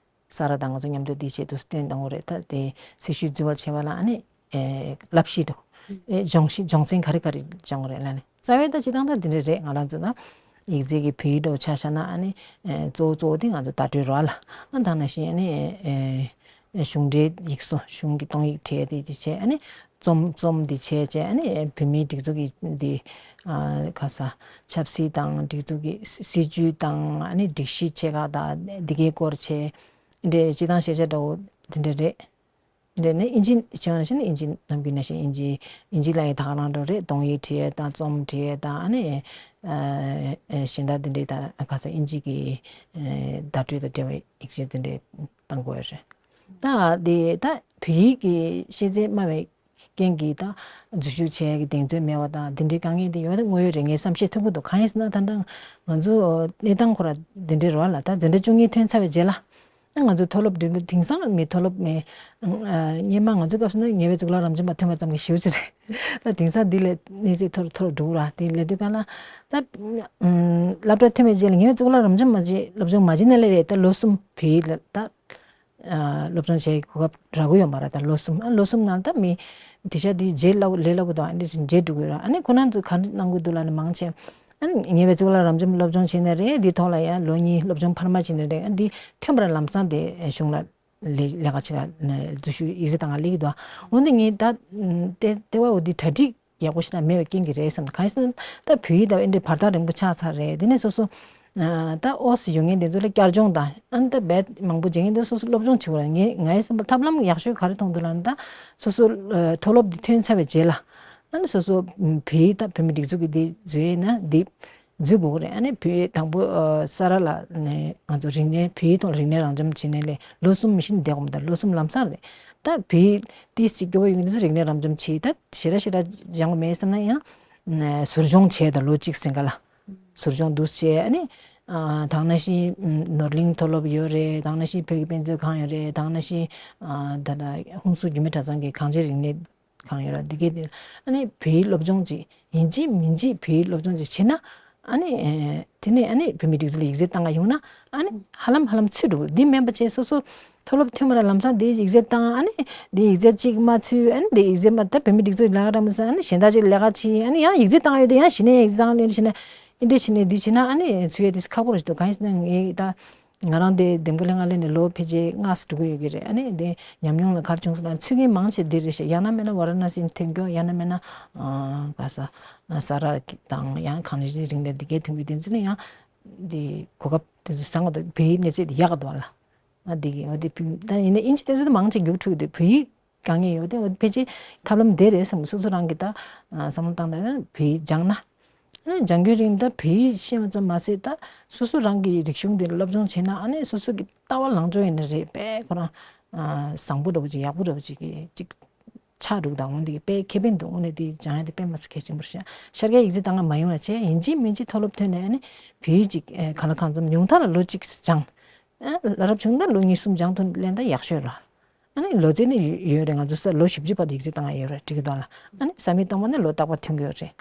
ས་ར་དང་ང་ཚོ་མཉམ་དུ་འདི་བྱེད་དུ་བཏོན་གནང་གི་རེད། ད་དེ་སྲི་ཞུ་འཛུལ་བར་བྱས་པ་ལ་ཨ་ནི་ཨེ་བསླབ་གཞི་འདུག་ཨེ་སྦྱོང་གཞི་སྦྱོང་ཚན་ག་རེ་ག་རེ་སྦྱོང་གི་རེད་ལབ་ནས་རྩ་བའི་ད་སྤྱི་བཏང་ད་འདི་འདྲ་རེད། ང་རང་ཚོ་ད་ཡིག་རྩལ་གྱི་བོད་ཡིག་འདྲ་བོ་ཆ་བཞག་ན་ཨ་ནི་ཨེ་གཙོ་བོ་གཙོ་བོ་དེ་ང་ཚོ་བརྡ་སྤྲོད་རོགས་ལ་ཨ་ད་ནང་བཞིན་ཨ་ནི་ཨེ་གཞུང་འབྲེལ་ཡིག་གཟུགས་གཞུང་གི་གཏོང་ཡིག་བྲིས་དེ་དེ་བྱས་ཨ་ནི་རྩོམ་རྩོམ་དེ་བྱས་བྱས་ཨ་ནི་བོད་མིའི་སྒྲིག་འཛུགས་ཀྱི་འདི་ཨ་ག་ས་ཆབ་སྲིད་དང་སྒྲིག་འཛུགས་ཀྱི་སྲིད་ཇུས་དང་ཨ་ནི་སྒྲིག་གཞི་ཆེ་ཁག་དང་འདི་གའི་སྐོར་བྱས་འདི་འདྲའི་སྤྱི་བཏང་ཤེས་བྱ་འདྲ་བོ་འདི་འདྲ་རེད། འདི་ནི་ཨིན་ཇི་བྱས་པ་ནང་བཞིན་ཨིན་ཇི་ནམ་རྒྱུན་ནང་བཞིན་ཨིན་ཇི་ཨིན་ཇི་ལ་ཡི་ད་ག་རང་འདྲ་རེད། གཏོང་ཡིག་བྲིས་ཡས་དང་རྩོམ་བྲིས་ཡས་དང་ཨ་ནི་ཨ་ཨ་གཞན་དག་འདི་འདྲའི་དང་ག་ས་ཨིན་ཇི་གི་ཨ་བརྡ་སྤྲོད་དང་འབྲེལ་བའི་ཡིག་ཆ་འདི་འདྲའི་བཏང་དགོས་ཡོད་རེད། ད་འདི་ད་བོད་ཡིག་གི་ཤེས་ཚད་དམའ་བའི་རྐྱེན་གྱིས་ད་འཛུལ་ཞུགས་བྱེད་ཡག་གི་གདེང་ཚོད་མེད་པ་དང་འདི་འདྲའི་དཀའ་ངལ་དེ་ཡོད་ན་དངོས་ཡོད་རེད། ངས་བསམ་ཤེས་ཐུབ་ཀྱི་འདུག་གང་ཡིན་ཟེར་ན་ད་ལྟ་ང་ཚོ་གནས་སྟངས་ཁོ་ར་འདི་འདྲའི་རེད་བ་ལ། ད་འཛིན་གྲྭ་བཅུ་གཉིས་ཐོན་ཚར་བའི་རྗེས་ལ་ང་ཚོ་མཐོ་སློབ་འགྲིམ་པ་དེང་སང་མི་མཐོ་སློབ་མི་སྔོན་མ་ང་ཚོའི་སྐབས་སུ་ན་ངེས་པའི་གཙུག་ལག་རབ་འབྱམས་པ་ཐོན་པ་ཙམ་གྱི་ཞེ་པོ་ཅིག་རེད། ད་དེང་སང་འདི་ལས་གནས་ཚད་མཐོ་རུ་མཐོ་རུ་འགྲོ་གི་ར། དེ་ལས་དུས་ག་ལ་ད་སློབ་གྲྭ་ཐོན་པའི་རྗེས་ལ་ངེས་པའི་གཙུག་ལག་རབ་འབྱམས་མ་བྱས་སློབ་སྦྱོང་མ་བྱས་ན་ལས་རེད། ད་ལོ་གསུམ་བོད་ཡིག་ལ་ད། ཨ་སློབ་སྦྱོང་བྱེད་གོ་སྐབས་རག་གི་ཡོད་མ་རེད། ད་ལོ་གསུམ་ཨ་ལོ་གསུམ་ནང་ད་མི་དེ་ཤ་དེ་རྗེས་སླ་བོ་ལས་སླ་བོ་དང་ཨ་ནི་རྗེས་འགྲོ་གི་ཡོད་ར། ཨ་ནི་ཁོ་རང་ཚོས་ག་འདྲ་གནང་གི་འདུག་ལབ་ན་མང་ཆེ་ཨ་ནི་ངེས་པའི་གཙུག་ལག་རབ་འབྱམས་སློབ་སྦྱོང་བྱས་ནས་རེད། འདི་ཐོག་ལ་ཡང་ལོ་གཉིས་སློབ་སྦྱོང་འཕར་མ་བྱས་ནས་རེད། ཨ་འདི་ཐོན་པར་ལམ་སང་དེ་གཞུང་ལ་ལས་ལས་ཀ་བྱེད་ག་འཛུལ་ཞུགས་ཡིག་ཚད་བཏང་ག་སླེབས་ཀྱི་འདུག་འོན་ཏེ་ངས་ད་ལྟེ་ལྟེ་བ་འོ་འདི་གྲ་སྒྲིག་ཡག་པོ་ཞིག་ད་མེད་པའི་རྐྱེན་གྱིས་རེད་བསམ། གང་ཡིན་ཟེར་ན་ད་བོད་ཡིག་ད་ཨེ་འདྲའི་བར་ཐག་རིང་པོ་ཆགས་ཚར་རེད། དེ་ནས་སོ་སོ་ཨ་ད་ཨོ་སི་ཡོད་མཁན་དེ་ཚོ་ལ་བསྐྱར་སྦྱོང་དང་ཨ་ད་བེད་མང་པོ་བྱེད་མཁན་དེ་སོ་སོ་སློབ་སྦྱོང་བྱེད་དགོས་རེད། ངས་ངའི་བསམ་པ་ཐབས་ལམ་ཡག་ཤོས་ག་རེ་མཐོང་འདུག་ལབ་ན་ད་སོ་སོ་ཨ་མཐོ་སློབ་དེ་ཐོན་ཚར་བའི་རྗེས་ལ་ཨ་ནི་སོ་སོ་བོད་ཡིག་ད་བོད་མི་སྒྲིག་འཛུགས་ཀྱི་དེ་བཟོས་ན་དེ་འཛུལ་དགོས་ཀྱི་རེད། ཨ་ནི་བོད་ཡིག་དང་པོ་ཨ་ས་ར་ལ་ནས་ང་ཚོ་རིག་གནས་བོད་ཡིག་ཐོག་རིག་གནས་རང་སྦྱོང་བྱེད་ནས་ལས་ལོ་གསུམ་མི་ཤིན་བསྡད་དགོས་མི་ད་ལོ་གསུམ་ལམ་སང་རེད། ད་བོད་ཡིག་ཏིས་ཅིག་སྐྱོ་བོ་ཡོང་གི་འདུག་ཟེར་རིག་གནས་རབ་འབྱམས་བྱེད་ད་ཞེ་དྲག་ཞེ་དྲག་སྦྱང་བ་མེད་བསམ་ན་ཡང་ཟུར་སྦྱོང་བྱས་ད་ལོ་གཅིག་ཟིན་ག་ལ་ཟུར་སྦྱོང་འདུག་བྱས། ཨ་ནི་ཨ་ད་ག་ནང་བཞིན་ནོར་གླིང་མཐོ་སློབ་ཡོད་རེད། ད་ག་ནང་བཞིན་བོད་ཀྱི་དཔེ་མཛོད་ཁང་ཡོད་རེད། ད་ག་ནང་བཞིན་ཨ་ད་ལྟ་ཧུན་སུར་རྒྱུད་སྨད་གྲྭ་ཚང་གི་གངས་ཅན་རིག་གནས་གང་ཡོད་ར་འདི་གས་དེ་ཨ་ནི་བོད་ཡིག་སློབ་སྦྱོང་ཅིག་ཡིན་གཅིག་མིན་གཅིག་བོད་ཡིག་སློབ་སྦྱོང་ཅིག་བྱེད་ན་ཨ་ནི་ཨེ་དེ་ནས་ཨ་ནི་བོད་མི་སྒྲིག་འཛུགས་ལ་ཡིག་ཚད་བཏང་ག་ཡོང་ན་ཨ་ནི་ཧ་ལམ་ཧ་ལམ་ཚུད་འགྲོ་གི། འདི་མིན་པ་བྱས་སོ་སོ་མཐོ་སློབ་ཐོན་མ་ར་ལམ་སང་འདི་ཡིག་ཚད་བཏང་ཨ་ནི་འདི་ཡིག་ཚད་གཅིག་མ་ཚུད་ཨ་ནི་འདི་ཡིག་ཚད་མ་ད་བོད་མི་སྒྲིག་འཛུགས་ལས་ཀ་ར་མ་ཟ་ཨ་ནི་གཞན་དག་ཅིག་ལས་ཀ་བྱེད་ཨ་ནི་ཡང་ཡིག་ཚད་བཏང་ཡོད་དེ་ཡང་གཞི་ནས་ཡིག་ཚད་བཏང་ལེན་བྱེད་ན་ཨ་འདི་བྱེད་ན་འདི་བྱེད་ན་ཨ་ནི་ཚུད་ཡ་དེ་ཁག་པོ་རེད་ཤི་འདུག་གང་ཡིན་ཟེར་ན་ངས་ད། ང་རང་དེ་འདེམས་བསྐོ་ལྷན་ཁང་སླེབས་ནས་ལོ་ཕལ་ཆེར་ལྔ་ཙམ་འགྲོ་གི་ཡོད་ཀྱི་རེད། ཨ་ནི་དེ་ཉམས་མྱོང་ལ་ག་རེ་བྱུང་སོང་ལབ་ན་ཚུད་མཁན་མང་ཆེ་འདི་རེད་ཤག་ཡང་ན་མིན་ན་ཝཱ་ར་ཎ་སི་ཐོན་སྐྱོད་ཡང་ན་མིན་ན་ཨ་ག་ས་ས་ར་དང་ཡང་གངས་ཅན་རིག་གནས་འདི་གའི་ཐོན་སྐྱེད་དེ་ཚོ་ནི་ཡང་འདི་གོ་སྐབས་དེ་ཚོ་བཟང་བ་དང་བོད་ཡིག་གནས་ཚད་དེ་ཡག་ག་འདུག་ལ། ཨ་འདི་གི་འོ་དེ་ཕི་ད་ཡིན་ན་ཨིན་ཇི་དེ་ཚོ་དེ་མང་ཆེ་རྒྱུགས་འཕྲོད་དེ་བོད་ཡིག་དཀའ་ངལ་ཡོད་དེ་འོ་ཕལ་ཆེར་ཐབས་ལམ་དེ་རེད་བསམ་གི་སོ་སོ་རང་གི་ད་བསམ་བློ་བཏང་ན་བོད་ཡིག་སྦྱངས་ན། ཨ་ནི་སྦྱང་རྒྱུའི་རིང་ད་བོད་ཡིག་ཤེས་པ་ཙམ་མ་ཟད་ད་སོ་སོ་རང་གི་རིག་གཞུང་དེ་སློབ་སྦྱོང་བྱས་ན་ཨ་ནི་སོ་སོ་གི་ལྟ་བ་ལངས་ཕྱོགས་ཡིན་ན་རེད་དཔེ་ཁོ་རང་ཨ་བཟང་པོ་འདྲ་བོ་ཅིག་ཡག་པོ་འདྲ་བོ་ཅིག་གི་ཅིག་ཆགས་འདུག་ད་འོན་ཏེ་དཔེ་ཁེ་ཕན་འདུག་དངོས་གནས་དེ་སྦྱང་ཡ་དེ་དཔེ་མ་སྲིད་གལ་ཆེན་པོ་རེད་ཤག་ཤར་རྒྱག་ཡིག་ཚད་བཏང་ག་མ་ཡོང་བ་བྱས་ཡིན་གཅིག་མིན་གཅིག་མཐོ་སློབ་ཐོན་ནས་ཨ་ནི་བོད་ཡིག་ཅིག་ཨ་གང་ལ་གང་འཚམ་ཉུང་མཐའ་ལ་ལོ་གཅིག་སྦྱང་ཨ་ལ་རབ་བྱུང་ན་ལོ་གཉིས་གསུམ་སྦྱང་ཐུབ་ལེན་ད་ཡག་ཤོས་རེད། ཨ་ནི་ལོ་ཚད་ནི་ཡོད་རེད། ང་ཚོ་ས་ལོ་བཞི་བཅུ་བར་དུ་ཡིག་ཚད་བཏང་ག་ཡོད་རེད་འགྲིག་གི་འདུག་ལ། ཨ་ནི་ས་མིག་སྟོང་པ་ནི་ལོ་རྟག་པར་ཐོན་གི་ཡོད་རེད།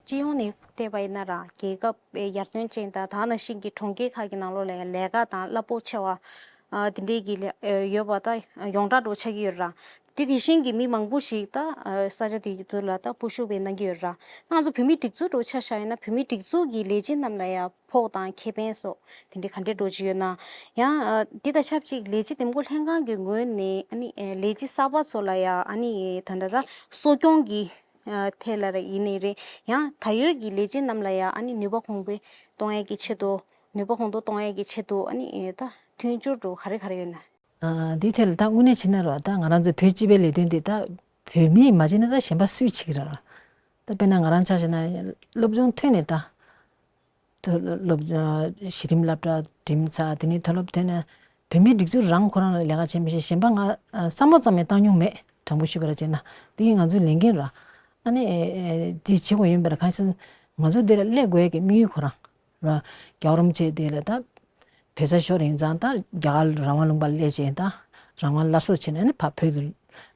སྤྱི་ཡོངས་ནས་བལྟས་པ་ཡིན་ན་ར་རྒྱལ་ཁབ་ཡར་ཐོན་ཅན་དང་དེ་ནང་བཞིན་གྱི་གྲོང་ཁྱེར་ཁག་གི་ནང་ལོགས་ལ་ཡང་ལས་ཀ་དང་རླབས་པོ་ཆེ་བ་ཨ་དེ་འདྲས་ཀྱི་ལས་ཡོད་པ་ད་ཡོངས་གྲགས་འདྲ་ཆགས་ཀྱི་ཡོད་ར། དེ་དེ་བཞིན་གྱི་མི་མང་པོ་ཞིག་ད་ས་ཆ་དེ་ཚོ་ལ་ད་སྤོ་བཤུད་པའི་གནང་གི་ཡོད་ར། ང་ཚོ་བོད་མིའི་སྒྲིག་འཛུགས་འདྲ་ཆ་བཞག་ཡིན་ན་བོད་མིའི་སྒྲིག་འཛུགས་ཀྱི་ལས་བྱེད་རྣམས་ལ་ཡང་ཕོགས་དང་ཁེ་ཕན་སོགས་དེ་འདྲས་ག་འདྲས་འགྲོ་གི་ཡོད་ན། ཡང་ཨ་འདི་དང་ཆབས་ཅིག་ལས་བྱེད་འདེམས་བསྐོ་ལྷན་ཁང་གི་ངོས་ནས་ཨ་ནི་ཨེ་ལས་བྱེད་གསར་པ་ཚོ་ལ་ཡང་ཨ་ནི་ཨེ་ད་ལྟ་ད་གསོ་སྐྱོང་གི་ཨ་ཐད་ལ་ར་ཡིན་ནའི་རེད། ཡང་ད་ཡོད་ཀྱི་ལས་བྱེད་རྣམས་ལ་ཡང་ཨ་ནི་ནུས་པ་གོང་འཕེལ་གཏོང་ཡས་ཀྱི་ཆེད་དུ་ནུས་པ་གོང་མཐོར་གཏོང་ཡས་ཀྱི་ཆེད་དུ་ཨ་ནི་ཨེ་ད་མཐུན་སྦྱོར་འདྲ་ག་རེ་ག་རེ་ཡོད་ན། ཨ་འདི་ཐད་ལ་ད་དངོས་གནས་བྱས་ན་ར་ད་ང་རང་ཚོ་བོད་སྤྱི་པའི་ལས་དོན་འདི་ད་བོད་མིས་མ་བྱས་ན་ད་གཞན་པ་སུས་བྱེད་ཀྱི་ར། ད་དཔེར་ན་ང་རང་ཆ་བཞག་ན་སློབ་སྦྱོང་ཐོན་ནས་ད། ད་སློབ་སློབ་གཞི་རིམ་སློབ་གྲྭ་འགྲིམས་ཚར། དེ་ནས་མཐོ་སློབ་ཐོན་ནས་བོད་མིའི་སྒྲིག་འཛུགས་རང་ཁོ་རང་ལ་ལས་ཀ་བྱེད་མི་ཤེས། གཞན་པ་ང་ཨ་བསམ་བློ་ཙམ་ཡང་བཏང་མྱོང་མེད། དྲང་པོ་ཞུས་པ་ར་བྱས་ན་དེ་ཡིན་ང་ཚོའི་ལས་འགན་ར། ཨ་ནི་ཨེ་ཨེ་དེ་བྱེད་དགོས་ཡིན་པ་ར། གང་ཡིན་ཟེར་ན་ང་ཚོ་འདི་ལ་སླེབས་དགོས་ཡ་གི་དམིགས་ཡུལ་ཁོ་རང་ར། རྒྱལ་བ་རིན་པོ་ཆེ་དེ་ལ་ད་བོད་ས་ཤོར་ཡིན་ཙང་ད་རྒྱ་གར་རང་དབང་ལུང་པ་སླེབས་བྱས་ད་རང་དབང་སླར་གསོ་བྱས་ནས་ཨ་ནི་ཕར་བོད་དུ་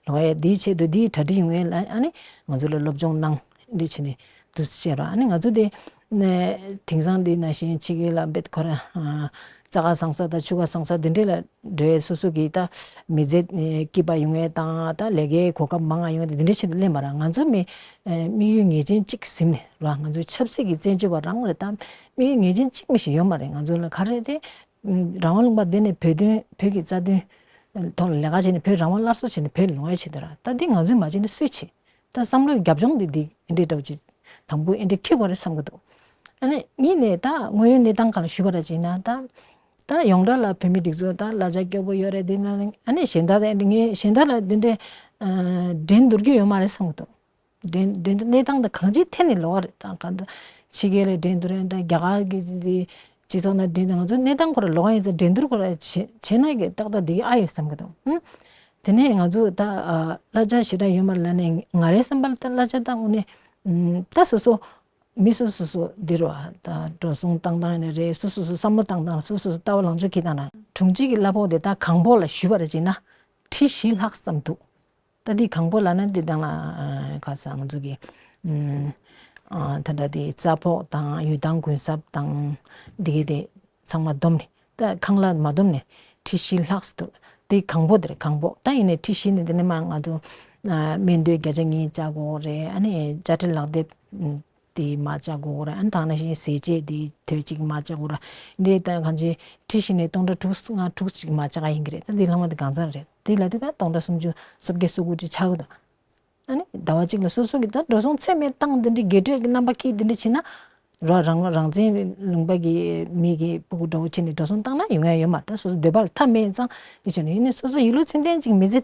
ལོག་ཡས་དེའི་ཆེད་དུ་དེའི་གྲ་སྒྲིག་ཡོང་ཡས་ལ་ཨ་ནི་ང་ཚོ་ལ་སློབ་སྦྱོང་གནང་འདི་བྱས་ནས་འདུག་སེ་བྱས་རོགས། ཨ་ནི་ང་ཚོ་དེ་ནས་དེང་སང་འདི་ནང་བཞིན་ཕྱི་རྒྱལ་ལ་འབད་ཁོ་ར་ཨ་རྩྭ་ཁ་བཟང་ས་དང་ཆུ་ཁ་བཟང་ས་འདི་འདྲས་ལ་འགྲོ་ཡས་སོ་སོ་གི་ད་མི་ཚེ་སྐྱིད་པ་ཡོང་ཡས་དང་ད་ལས་ཀའི་གོ་སྐབས་མང་ང་ཡོང་ཡས་འདི་འདྲས་ཆེད་དུ་སླེབས་མ་རེད། ང་ཚོ་མི་དམིགས་ཡུལ་ངེས་ཅན་གཅིག་ཟིན་ནས་རོགས། ང་ཚོའི་ཆབ་སྲིད་ཀྱི་བཙན་བྱོལ་བ་རང་རེད། ད་དམིགས་ཡུལ་ངེས་ཅན་གཅིག་མི་ཞིག་ཡོད་མ་རེད། ང་ཚོ་ལ་ག་རེ་དེ། རང་དབང་ལུང་པ་འདི་ནས་བོད་དོན་བོད་ཀྱི་རྩ་དོན་ཐོག་ལ་ལས་ཀ་བྱས་ནས་བོད་རང་དབང་སླར་གསོ་བྱས་ནས་བོད་ལ་ལོག་ཡ་བྱེད་དུ་ར། ད་འདི་ང་ཚོས་མ་བྱས་ན་སུས་བྱེད། ད་བསམ་བློའི་རྒྱབ་ལྗོངས་འདི་འདི་འདི་འདྲ་བོ་ཅིག་དང་པོ་ཨེ་འདྲ་འཁྱེར་དགོས་རེད་བསམ་གི་འདུག་ཨ་ནི་གཉིས་ནས་ད་དངོས་ཡོད་གནས་སྟངས་སྒང་ལ་ཞུས་པ་ར་བྱས་ན་ད་ད་ཡོངས་གྲགས་ལ་བོད་མི་སྒྲིག་འཛུགས་ད་གླ་ཆ་སྐྱོ་པོ་ཡོད་རེད། འདི་ན་ཨ་ནི་གཞན་དག་ད་ངས་གཞན་དག་ལ་འདི་འདྲའི་འགྲན་བསྡུར་རྒྱུ་ཡོད་མ་རེད་བསམ་གི་འདུག་འགྲན་འགྲན་གནས་སྟངས་དང་གང་ཅིའི་ཐད་ནས་ལོགས་རེད། ད་གང་ལྟར་ཕྱི་རྒྱལ་ལ་འགྲན་བསྡུར་རེད་འདྲ་རྒྱ་གར་གྱི་འདི་སྤྱི་ཚོགས་ནང་འགྲན་བསྡུར་ང་ཚོ་གནས་སྟངས་ཁོ་ར་ལོགས་ཡིན་ཙང་འགྲན་བསྡུར་ཁོ་ར་བྱེད་བྱེད་ན་གི་ཏག་ཏག་འདི་ཨ་ཡོད་བསམ་གི་འདུག་ཨུམ། དེ་ནས་ང་ཚོ་ད་གླ་ཆ་ཞེ་དྲག་ཡོད་མ་རེད་ལབ་ནས་ང་རའི་བསམ་པར་ད་གླ་ཆ་ད་དངོས་གནས་ད་སོ་སོ་མི་སོ་སོ་སོ་འདི་རུ་ད་འགྲོ་སོང་བཏང་སྟངས་ཡིན་ན་རེད། སོ་སོ་སོ་བསམ་བློ་བཏང་སྟངས་སོ་སོ་སོ་ལྟ་བ་ལངས་ཕྱོགས་ཁྱེར་བཏང་ན་དྲུང་ཆེ་གི་གླ་ཕོགས་དེ་ད་གང་ཕོགས་ལ་ཞུས་པ་རེད་བྱས་ན་ཁྲི་བཞི་ལྷག་ཙམ་འདུག་ད་འདི་གང་པོ་ལབ་ན་འདི་དང་ལ་ཁ་སང་ང་ཚོ་གི་ད་ལྟ་དེ་རྩྭ་ཕོགས་དང་ཡུལ་ཐང་གུན་གསབ་དང་འདི་གི་དེ་ཚང་མ་བསྡོམས་ནས་ད་ཁང་གླ་མ་བསྡོམས་ནས་ཁྲི་བཞི་ལྷག་ཙམ་འདུག་དེ་གང་པོ་དེ་རེད་གང་པོ། ད་ཡིན་ནའི་ཁྲི་བཞི་ནས་འདི་ནས་མ་ང་ཚོ་སྨན་དོན་བརྒྱ་ཆ་གཉིས་བཅག་དགོས་རེད། ཨ་ནི་དཔྱ་ཁྲལ་ལག་དེབ་དེ་མ་བཅག་དགོས་རེད། ཨ་ནི་ད་ནང་བཞིན་ཟས་བཅད་དེ་དོད་གཅིག་མ་བཅག་དགོས་རེད། འདི་ད་གང་ཅི་ཁྲི་བཞི་ནས་སྟོང་ཕྲག་དྲུག་ལྔ་དྲུག་ཅིག་མ་བཅག་ཡིན་གི་རེད། ད་འདི་ལྷག་མ་དེ་གང་ཚང་རེད། དེ་ལ་དུས་ཀ་སྟོང་ཕྲག་སུམ་ཅུ་སོ་བརྒྱད་སོ་དགུ་ཅིག་ཆགས་ཀྱི་འདུག་ཨ་ནི་ཟླ་བ་གཅིག་ལ་སོ་སོ་གི་ད་འགྲོ་སོང་ཚད་མེད་བཏང་འདི་འདྲའི་དགེ་སྤྲོས་ཀྱི་རྣམ་པ་སྐྱེས་འདི་འདྲ་བྱས་ན་རོ་རང་རང་བཙན་ལུང་པ་གི་མི་གི་སྤུ་གུ་འདྲ་བོ་བྱས་ནས་འགྲོ་སོང་བཏང་ན་ཡོང་ཡ་ཡོད་མ་རེད། ད་སོ་སོ་འདོད་པ་ལ་མཐའ་མེད་ཙང་འདི་བྱས་ནས་ཡིན་ནའི་སོ་སོ་ཡིད་བློ་ཚིམ་ལྡན་ཅིག་མི་ཚེ་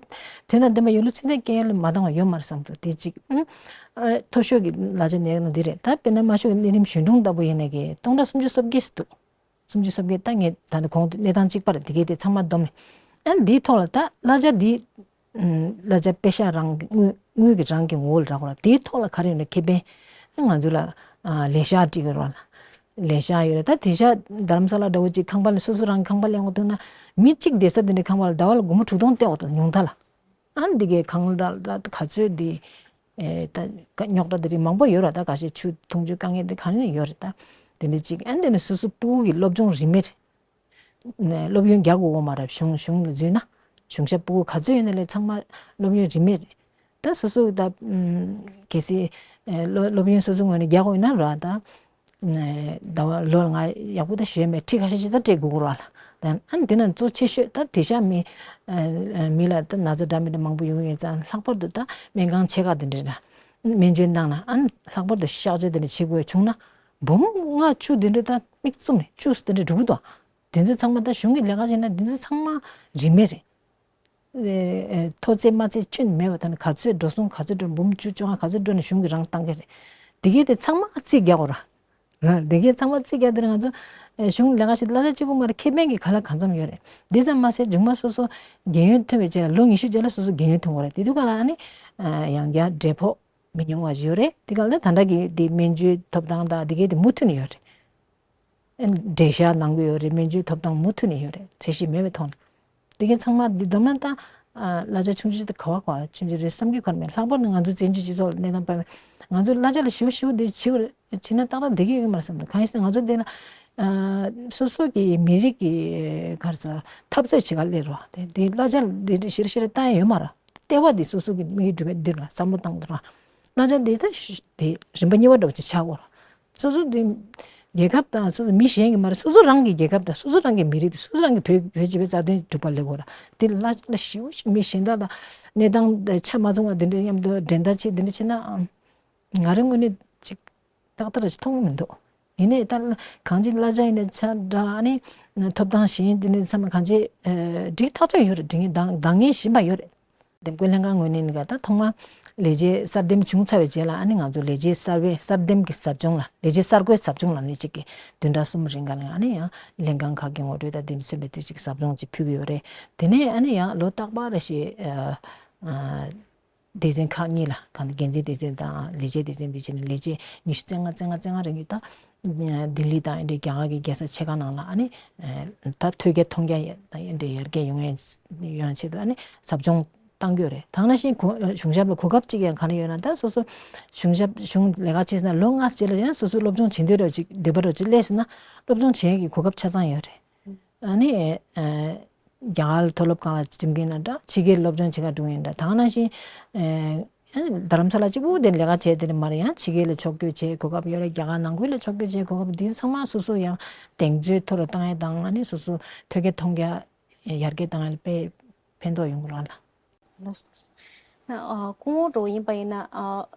དོན་དང་ལྡན་པ་ཡིད་བློ་ཚིམ་ལྡན་སྐྱེ་ཡ་ལ་མ་བཏང་བ་ཡོད་མ་རེད་བསམ་འདུག་དེ་གཅིག་ཨ་མཐོ་ཤོས་ཀྱི་གླ་ཆ་ནས་ན་འདི་རེད། ད་དཔེར་ན་དམའ་ཤོས་ཀྱི་གནས་རིམ་གཞོན་དྲུང་ལྟ་བུ་ཡིན་ན་གི་སྟོང་ཕྲག་སུམ་ཅུ་སོ་བརྒྱད་འདུག་སུམ་ཅུ་སོ་བརྒྱད་ད་ངས་ད་ནི་གོང་དུ་གནས་སྟངས་གཅིག་པ་རེད། དེ་གས་དེ་ཚང་མ་བསྡོམས་ནས་ཨ་འདིའི་ཐོག་ལ་ད་གླ་ཆ་འདི་གླ་ཆ་པེ་ཤག་རང་གི་དངུལ་དངུལ་གྱི་རང་གི་ངོ་བོ་ལ་རག་གོ་ར། དེའི་ཐོག་ལ་ག་རེ་ཡོད་ན་ཁེ་ཕན་ང་ཚོ་ལ་ལས་ཤག་སྤྲད་ཀྱི་རོགས་ལ་ལས་ཤག་ཡོད་རེད། ད་དེ་ཤག་རྡ་རམ་ས་ལ་འདྲ་བོ་ཅིག་ཁང་པ་ལ་སོ་སོ་རང་གི་ཁང་པ་ལེན་དགོས་ཐུག་ན་མི་གཅིག་བསྡད་ས་དེ་འདྲའི་ཁང་པ་ལ་ཟླ་བ་ལ་སྒོར་མོ་དྲུག་སྟོང་སྟེར་དགོས་འདུག་ཉུང་མཐའ་ལ། ཨ་འདི་གའི་ཁང་གླ་ད་ག་ཚོད་འདི་ཨེ་ད་རྙོག་དྲ་འདི་རིགས་མང་པོ་ཡོད་ར། ད་ག་ཤེད་ཆུ་འཐུང་ཆུ་དཀའ་ངལ་འདི་ག་ནས་ཡོད་རེད། ད་དེ་འདྲ་ཅིག་ཨ་འདི་ནི་སོ་སོ་སྤུ་གུ་གི་སློབ་སྦྱོང་རིན་མེད་རེད། སློབ་ཡོན་རྒྱག་དགོས་མ་རེད། གཞུང་གཞུང་ལ་འཛུལ་ན་གཞུང་ཞབས་སྤུ་གུ་ག་ཚོད་ཡོད་ན་ལས་ཚང་མ་སློབ་ཡོན་རིན་མེད་རེད། ད་སོ་སོ་ད་གལ་སྲིད་སློབ་སློབ་ཡོན་སོ་སོ་ངོས་ནས་རྒྱག་དགོས་ཡིན་ན་ར་ད། ཟླ་བ་ལོ་ལ་ང་ཡག་པོ་ད་ཞུས་མེད། ཁྲི་ཁ་ཤས་ཤིག་ད་སྤྲད་དགོས་ཀྱི་རེད་ལ། ཨ་ནི་དེ་ན་གཙོ་ཆེ་ཤོས་ད་དེ་ཤག་མི་མི་ལ་ད་ན་ཚ་འདྲ་མི་འདྲ་མང་པོ་ཡོང་ཡོད་ཙང་ལྷག་པར་དུ་ད་སྨན་ཁང་ཆེ་ཁག་དེ་འདྲ་ལ་སྨན་བཅོས་གནང་ན་ཨ་ནི་ལྷག་པར་དུ་གཤག་བཅོས་དེ་འདྲ་བྱེད་དགོས་བྱུང་ན་འབུམ་ལྔ་བཅུ་དེ་འདྲ་ད་མིག་བཙུམ་ནས་བཅུ་དེ་འདྲ་འགྲོ་གི་འདུག་དེ་ཚོ་ཚང་མ་ད་གཞུང་གི་ལས་ཀ་བྱས་ན་དེ་ཚོ་ཚང་མ་རིན་མེད་རེད། མཐོ་ཚད་དམའ་ཚད་ཁྱོན་མེད་པ་ད་ནི་ག་ཚོད་འགྲོ་སོང་ག་ཚོད་འགྲོ་འབུམ་བཅུ་བཅོ་ལྔ་ག་ཚོད་འགྲོ་ནས་གཞུང་གིས་རང་བཏང་གི་རེད། དེ་གས་དེ་ཚང་མ་རྩིས་རྒྱག་དགོས་ར། ར་དེ་གས་ཚང་མ་རྩིས་རྒྱག་དུས་ང་ཚོ་གཞུང་ལས་ཀ་བྱེད་གླ་ཆ་གཅིག་པོ་མ་རེད། ཁེ་ཕན་གྱི་ག་ལ་གང་འཚམ་ཡོད་རེད། དེ་ཙམ་མ་ཟད་མཇུག་མ་སོ་སོ་རྒན་ཡོལ་ཐོན་པའི་རྗེས་ལ་ལོ་ཉི་ཤུ་རྗེས་ལ་སོ་སོ་རྒན་ཡོལ་ཐོན་དགོས་རེད། དེ་དུས་ག་ལ་ཨ་ནི་ཡང་བསྐྱར་འབྲས་ཕོགས་མི་ཉུང་བ་ཞིག་ཡོད་རེད། དེ་ག་ལ་ད་ལྟ་གི་དེ་སྨན་བཅོས་ཐོབ་ཐང་དང་དེ་གས་དེ་མུ་མཐུད་ནས་ཡོད་རེད། འགྲེལ་བཤད་གནང་གི་ཡོད་རེད། སྨན་བཅོས་ཐོབ་ཐང་མུ་མཐུད་ནས་ཡོད་རེད། ཚད་གཞི་མེད་པའི་ཐོག་ནས། དེ་གའི་ཚང་མ་འདི་བསྡོམས་ན་ད་གླ་ཆ་ཆུང་ཆུང་དེ་ག་བ་ག་བ་ཆུང་ཆུང་རེད་བསམ་གྱི་ཁར་མེད། ལྷག་པར་དུ་ང་ཚོ་བཙན་བྱོལ་སྤྱི་ཚོགས་ལ་གནས་སྟངས་དཔེ་ ང་ཚོ་གླ་ཆ་ལ་ཞེ་པོ་ཞེ་པོ་འདི་བྱེད་དགོས་རེད། བྱེད་ན་ཏག་ཏག་བསྡད་ཀྱི་ཡོད་མ་རེད་བསམ་འདུག་གང་ཡིན་ཟེར་ན་ང་ཚོ་འདི་ལ་ཨ་སོ་སོ་གི་མི་རིགས་ཀྱི་ག་རེ་ཟེར་འཐབ་རྩོད་བྱེད་ག་སླེབས་རོགས་དེ་འདི་གླ་ཆ་འདི་ཞེ་དྲག་ཞེ་དྲག་བཏང་ཡ་ཡོད་མ་རེད། ལྟེ་བ་འདི་སོ་སོ་གི་དམིགས་ཡུལ་འགྲུབ་པའི་འདི་ལ་བསམ་བློ་བཏང་འདུག་ར། གླ་ཆ་འདི་ད་ཞུ་འདི་རིམ་པ་གཉིས་པ་འདྲ་བོ་ཅིག་ཆགས་དགོས་ར། སོ་སོ་འདི་རྒྱལ་ཁབ་དང་སོ་སོ་མི་གཞན་གྱི་མ་རེད། སོ་སོ་རང་གི་རྒྱལ་ཁབ་དང་སོ་སོ་རང་གི་མི་རིགས་དང་སོ་སོ་རང་གི་བོད་བོད་སྤྱི་པའི་རྩ་དོན་སྒྲུབ་པ་སླེབས་དགོས་ར། འདི་གླ་ཆ་ལ་ཞེ་པོ་ཞིག་མི་གཞན་དག་དང་གནས་སྟངས་ཆ་མ་ཚང་བ་འདི་འདྲའི་མཉམ་དུ་འགྲན་ཟླ་བྱེད་འདི་འདྲ་བྱེད་ན་ཨམ། ང་རང་ངོས་ནས་ཅིག་ཏག་ཏག་རེ་ཞིག་མཐོང་གི་མི་འདུག་ཡིན་ནའི་ད་གང་ཅི་གླ་ཆ་ཡིན་ནའི་ཆ་འདྲ་ཨ་ནི་ཐོབ་ཐང་གཞན་དེ་ནས་ཚང་མ་གང་ཅི་ཨ་འགྲིག་ཐག་ཆོད་ཡོད་རེད། འགྲིག་ངེས་འདང་འདང་ངེས་བཞིན་པ་ཡོད་རེད། འདེམས་བསྐོ་ལྷན་ཁང་ངོས་ནས་ནི་ག་ད་ཐོག་མ་ལས་བྱེད་གསར་འདེམས་བྱུང་ཚར་བའི་རྗེས་ལ་ཨ་ནི་ང་ཚོ་ལས་བྱེད་གསར་པའི་གསར་འདེམས་ཀྱི་ཟབ་སྦྱོང་ལ་ལས་བྱེད་གསར་བསྐོའི་ཟབ་སྦྱོང་ལ་ནི་གཅིག་གི་བདུན་ཕྲག་གསུམ་རིང་ག་ལ་ཨ་ནི་ཡང་ལྷན་ཁང་ཁག་གི་ངོ་སྤྲོད་དང་དེ་ནས་མཚོན་པའི་དེ་གཅིག་ཟབ་སྦྱོང་གཅིག་ཕུལ་གྱི་ཡོད་རེད། དེ་ནས་ཨ་ནི་ཡང་ལོ་རྟག་པར་རེ་བཞིན་ཨ་ཨ། སྡེ་ཚན་ཁག་གཉིས་ལ་གང་འགན་འཛིན་སྡེ་ཚན་དང་ལས་བྱེད་སྡེ་ཚན་འདི་བྱས་ནས་ལས་བྱེད་ཉི་ཤུ་རྩ་ལྔ་རྩ་ལྔ་རྩ་ལྔ་རེ་གཉིས་དང་ལྡི་ལི་དང་ཨེ་འདྲའི་རྒྱ་གར་གྱི་རྒྱལ་ས་ཆེ་ཁག་ནང་ལ་ཨ་ནི་ད་ཐོས་རྒྱ་མཐོང་རྒྱ་ཡ་ད་ཨེ་འདྲའི་ཡར་རྒྱས་ཡོང་ཡ་ཡོང་ཆེད་དུ་ཨ་ནི་ཟབ་སྦྱོང་བཏང་གི་ཡོད་རེད། ད་ག་ནང་བཞིན་གོ་གཞུང་ཞབས་ལ་གོ་སྐབས་གཅིག་ཡང་ག་རེ་ཡོད་ན་ད་སོ་སོ་གཞུང་ཞབས་གཞུང་ལས་ཀ་བྱེད་ཟིན་ན་ལོ་ལྔ་རྗེས་ལ་ཡང་སོ་སོའི་སློབ་སྦྱོང་བྱེད་འདོད་རེ་ཅིག་འདོད་པ་རེ་ཅིག་སླེབས་ཟིན་ན་སློབ་སྦྱོང་བྱེད་ཡས་ཀྱི་གོ་སྐབས་ཆ་ཚང་ཡོད་རེད། ཨ་ནི་ཨ་རྒྱ་གར་མཐོ་སློབ་ཁང་ལ་འགྲིམ་མཁན་ལ་འདྲ་ཕྱི་རྒྱལ་སློབ་སྦྱོང་བྱེད་ག་འགྲོ་མཁན་འདྲ་ད་ག་ནང་བཞིན་ཨ་རྡ་རམ་ས་ལ་གཅིག་པུ་དེ་ལས་ཀ་བྱས་དེ་ནི་མ་རེད། ཡང་ཕྱི་རྒྱལ་ལ་ཕྱོགས་བསྐྱོད་བྱེད་གོ་སྐབས་ཡོད་རེད། རྒྱ་གར་ནང་ཁུལ་ལ་ཕྱོགས་བསྐྱོད་བྱེད་གོ་སྐབས་འདི་ཚང་མ་སོ་སོ་ཡང་གདེང་ཚོད་མཐོ་རུ་བཏང་ཡས་དང་ཨ་ནི་སོ་སོ་ཐོད་རྒལ་མཐོང་རྒྱ་ཡར་རྒྱས་བཏང་ཡས་དཔེ་ཕན་ཐོགས་ཡོང་གི་རེད་ལ། ལགས་སོ། ཨ་སྐུ་ངོ་འདྲ་བོ་ཡིན་པ་ཡིན་ན་ཨ་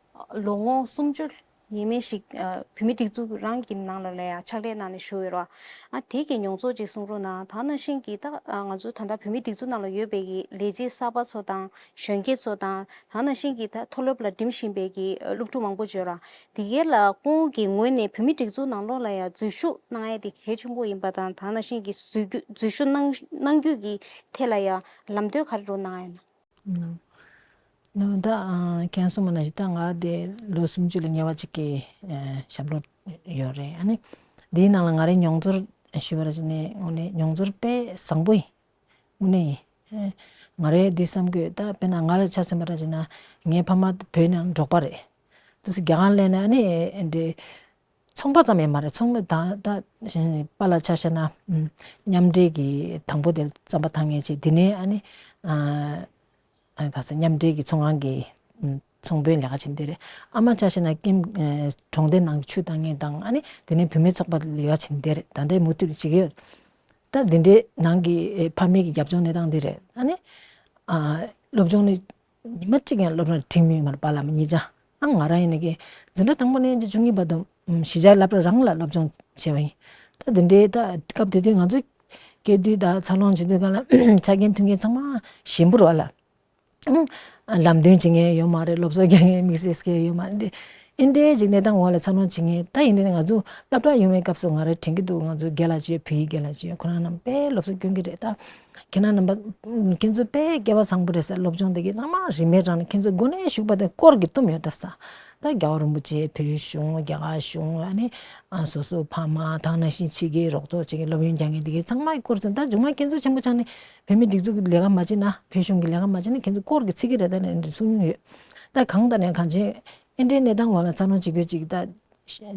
ལོ་ངོ་སུམ་ཅུ་ཡས་མས་ཤིག་ཨ་བོད་མིའི་སྒྲིག་འཛུགས་རང་གི་ནང་ལ་ལ་ཡ་ཕྱག་ལས་གནང་ནས་བཞུགས་ཡོད་རེད་བ། ཨ་དེ་གི་མྱོང་ཚོར་ཅིག་གསུང་རོགས་གནང་། ད་ནང་བཞིན་གྱི་ད་ཨ་ང་ཚོ་ད་ལྟ་བོད་མིའི་སྒྲིག་འཛུགས་ནང་ལ་ཡོད་པའི་གི་ལས་བྱེད་གསར་པ་ཚོ་དང་གཞོན་སྐྱེས་ཚོ་དང་ད་ནང་བཞིན་གྱི་ད་མཐོ་སློབ་ལ་འགྲིམ་བཞིན་པའི་གི་སློབ་ཕྲུག་མང་པོ་ཅིག་ཡོད་རེད་བ། དེ་གའི་ལ་སྐུ་ངོ་གི་ངོས་ནས་བོད་མིའི་སྒྲིག་འཛུགས་ནང་ལོགས་ལ་ཡ་འཛུལ་ཞུགས་གནང་ཡས་དེ་གལ་ཆེན་པོ་ཡིན་པ་དང་ད་ནང་བཞིན་གྱི་འཛུལ་རྒྱུ་འཛུལ་ཞུགས་གནང་གནང་རྒྱུ་གི་ཐད་ལ་ཡ་ལམ་སྟོན་ག་རེ་འདྲ་བོ་གནང་ཡས་ན། ནོ། ནོ་ད་ཨ་ཁྱེད་གསུངས་པ་ནང་བཞིན་ད་ང་དེ་ལོ་སུམ་ཅུ་ལ་ཉེ་བ་ཅིག་གི་ཨ་ཞབས་ལོ་ཡོད་རེད། ཨ་ནི་འདིའི་ནང་ལ་ང་རའི་མྱོང་ཚོར་ཞུས་པ་ར་ཅིག་ནས་དངོས་གནས་མྱོང་ཚོར་དཔེ་བཟང་པོ་ཡིན། དངོས་གནས་ཡིན། ཨ་ང་རའི་འདི་བསམ་གྱི་ཡོད། ད་དཔེར་ན་ང་ལ་ཆ་མཚོན་པ་ར་ཅིག་ན་ངའི་ཕ་མ་བོད་ནང་འབྲོག་པ་རེད། དེ་སུ་རྒྱ་གར་སླེབས་ནས་ཨ་ནི་འདི་ཚོང་པ་ཙམ་ཡང་མ་རེད། ཚོང་པ་ད་ད་གཞན་པཱ་ལགས་ཆ་བཞག་ན་ཨམ་མཉམ་འབྲེལ་གྱི་དང་པོ་དེ་རྩམ་པ་འཐུང་མཁན་བྱས། དེ་ནས་ཨ་ནི་ཨ་ཨ་ག་ས་མཉམ་འབྲེལ་གྱི་ཚོང་ཁང་གི་ཨམ་ཚོང་དཔོན་ལས་ཀ་བྱེད་བསྡད་རེད། ཨ་མ་ཆ་བཞག་ན་ཀེམ་ཨ་གྲོང་སྡེ་ནང་གི་ཆུ་བཏང་མཁན་དང་ཨ་ནི་དེ་ནས་བུད་མེད་ཚོགས་པ་ལས་ཀ་བྱེད་བསྡད་རེད། ད་ལྟའི་མུ་མཐུད་བྱེད་ཀྱི་ཡོད། ད་འདི་འདྲའི་ནང་གི་ཨེ་ཕ་མེས་ཀྱི་རྒྱབ་ལྗོངས་གནས་སྟངས་འདི་རེད། ཨ་ནི་ཨ་སློབ་སྦྱོང་ནི་ཉི་མ་གཅིག་ཡང་སློབ་གྲྭར་ཁྲིད་མྱོང་མ་རེད། པཱ་ལགས་གཉིས་ཆ། ཨ་ང་རང་ཡིན་ན་གི་འཛིན་གྲྭ་དང་པོ་ནས་བཅུ་གཉིས་བར་དུ་ཨམ་གཞིས་ཆགས་སློབ་གྲྭ་རང་ལ་སློབ་སྦྱོང་བྱས་པ་ཡིན། ད་འདི་འདྲའི་ད་སྐབས་དེ་དུས་ང་ཚོ་སྐྱེས་དུས་ད་འཚར་ལོངས་བྱུང་དུས་སྒང་ལ་ཆ་རྐྱེན་མཐུན་རྐྱེན་ཚང་མ་ཞན་པོ་རེད་པཱ་ལགས། ཨང་། ལམ་སྟོན་བྱེད་མཁན་ཡོད་མ་རེད། སློབ་གསོ་རྒྱག་མཁན་དམིགས་བསལ་སྐད་ཡོད་མ་རེད། འདི་འདྲའི་འཇིག་རྟེན་སྟེང་འོག་ལ་འཚར་ལོངས་བྱེད་མཁན་ད་ཡིན་ནའི་ང་ཚོ་སློབ་གྲྭ་ཡོང་བའི་སྐབས་སུ་ང་རང་དྲན་གྱི་འདུག་ང་ཚོ་རྒན་ལགས་ཅིག་ཡོད། བོད་ཡིག་རྒན་ལགས་ཅིག་ཡོད། ཁོ་རང་རྣམས་དཔེ་སློབ་གསོ་སྐྱོན་གྱི་རེད། ད་ཁྱེད་རང་རྣམ་པ་ཁྱེད་ཚོ་དཔེ་སྐལ་བ་བཟང་པོ་རེད་ཟེར། སློབ་སྦྱོང་དེ་གའི་ཚང་མ་རིན་མེད་རང་ནས་ཁྱེད་ཚོ་མགོ་ནས་གཞུག་བར་དུ་སྐོར་གྱི་བཏུམ་ཡོད་ད་ཟེར། ད་རྒྱལ་བ་རིན་པོ་ཆེ། བོད་གཞུང་། རྒྱ་གར་གཞུང་། ཨ་ནི་ཨ་སོ་སོ་ཕ་མ་དང་ནང་བཞིན་ཕྱི་རྒྱལ་རོགས་ཚོགས་བྱེད་མཁན་སློབ་ཡོན་རྒྱག་མཁན་དེ་གའི་ཚང་མའི་སྐོར་ཟེར། ད་མཇུག་མ་ཁྱེད་ཚོ་ཆེན་པོ་ཆགས་ནས་བོད་མིའི་སྒྲིག་འཛུགས་ཀྱི་ལས་ཀ་མ་བྱེད་ན། བོད་གཞུང་གི་ལས་ཀ་མ་བྱེད་ན་ཁྱེད་ཚོ་སྐོར་གྱི་ཚིག་གི་རེད་ད་ནས་འདི་གསུང་མྱོང་ཡོད། ད་གང་ལྟར་ནས་གང་བྱེད་ཨེ་འདྲའི་གནས་སྟངས་འོག་ལ་འཚར་ལོངས་བྱེད་དགོས་ཅིག་ད་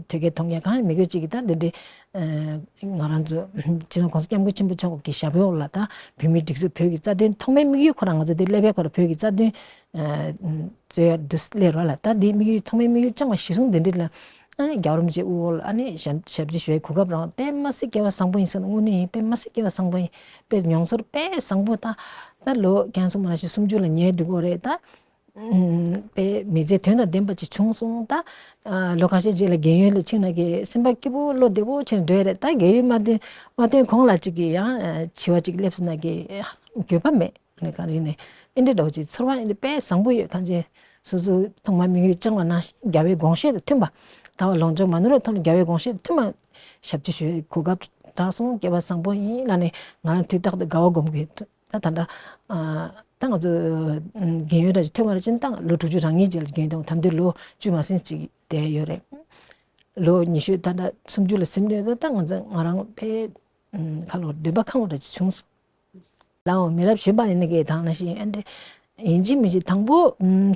ཐོད་རྒལ་མཐོང་ཡ་གང་ཡང་མི་དགོས་ཅིག་ད་འདི་འདྲའི་ང་རང་ཚོ་སྤྱི་ནོར་༸གོང་ས་༸སྐྱབས་མགོན་ཆེན་པོ་མཆོག་གི་ཞབས་འོག་ལ་ད་བོད་མིའི་སྒྲིག་འཛུགས་བོད་ཀྱི་རྩ་དོན་ཐོག་མའི་དམིགས་ཡུལ་ཁོ་རང་ང་ཚོ་འདི་སླེབས་པའི་ཁོ་རང་བོད་ཀྱི་རྩ་དོན་རྩོད་ཡ་འདི་སླེབས་རོགས་ལ་ད་འདི་དམིགས་ཡུལ་ཐོག་མའི་དམིགས་ཡུལ་རྐྱང་པ་གཞི་བཟུང་འདི་འདྲ་ལ་ཨ་ནི་རྒྱལ་བ་རིན་པོ་ཆེ་དབུ་འོག་ལ་ཨ་ནི་ཞབས་ཞབས་ཕྱི་ཞུ་བའི་གོ་སྐབས་རང་དཔེ་མ་སྲིད་སྐལ་བ་བཟང་པོ་ཡིན་ཟེར་ན་དངོས་གནས་ཡིན། དཔེ་མ་སྲིད་སྐལ་བ་བཟང་པོ་ཡིན། དཔེ་མྱོང་ཚོར་དཔེ་བཟང་པོ་ད་ད་ལོ་ཁྱེད་གསུངས་པ་ནང་བཞིན་སུམ་ཅུ་ལ་ཉེ་འགྲོ་གི་རེད་ད། ཨུམ་དཔེ་མི་ཚེ་དོན་དང་ལྡན་པ་ཅིག་བྱུང་སོང་ད། ཨ་ལོ་ཁ་ཤས་རྗེས་ལ་རྒན་ཡོལ་ལ་ཕྱིན་ན་གི་སེམས་པ་སྐྱིད་པོ་བློ་བདེ་པོ་བྱས་ནས་འགྲོ་ཡ་རེད། ད་རྒན་ཡོལ་མ་ཐོན་མ་ཐོན་གོང་ལ་ཅིག་གི་ཡང་ཨ་འཆི་བ་ཅིག་སླེབས་སོང་ན་གི་འགྱོད་པ་མེད། ཨ་ནི་གང་རེད་ནས་ཨེ་འདྲ་འདྲ་བོ་ཅིག་ཚོར་བ་ཨེ་འདྲ་དཔེ་བཟང་པོ་ཡོད། གང་ཅི་སོ་སོ་ཐོག་མ་དམིགས་ཡུལ་བཅངས་པ་ནང་བཞིན་རྒྱལ་བའི་དགོངས་བཞེད་དང་མཐུན་པ། ད་བར་ལོངས་སྤྱོད་མ་ནོར་བའི་ཐོག་ནས་རྒྱལ་བའི་དགོངས་བཞེད་དང་མཐུན་པ་ཞབས་ཕྱི་ཞུ་བའི་གོ་སྐབས་རག་སོང་། སྐལ་བ་བཟང་པོ་ཡིན་ལབ་ནས་ང་རང་དུས་རྟག་ཏུ་དགའ་བ་སྒོམ་གྱི་ཡོད། ད་ད་ལྟ་ཨ་ད་ང་ཚོ་རྒན་ཡོལ་འདྲ་ཞིག་ཐོན་པ་རེད་ཅེ་ན་ད་ལོ་དྲུག་ཅུ་རང་ཉིད་ཅིག་ལ་རྒན་ཡོལ་ཐོན། ད་དུང་ལོ་བཅུ་མ་ཟིན་ཅིག་བསྡད་ཡོད་རེད། ལོ་ཉི་ཤུ་ད་ལྟ་སུམ་ཅུ་ལ་ཟིན་ནས་ད་ད་ང་ཚོ་ང་རང་ཕལ་ཁ་ལོ་འདོད་པ་ཁེངས་པ་འདྲ་ཅིག་བྱུང་སོང་། ལའོ་མི་རབས་གཞོན་པ་ཡིན་ན་གི་དང་ན་ཞིག་ཨེ་འདྲ་ཡིན་གཅིག་མིན་གཅིག་དང་པོ་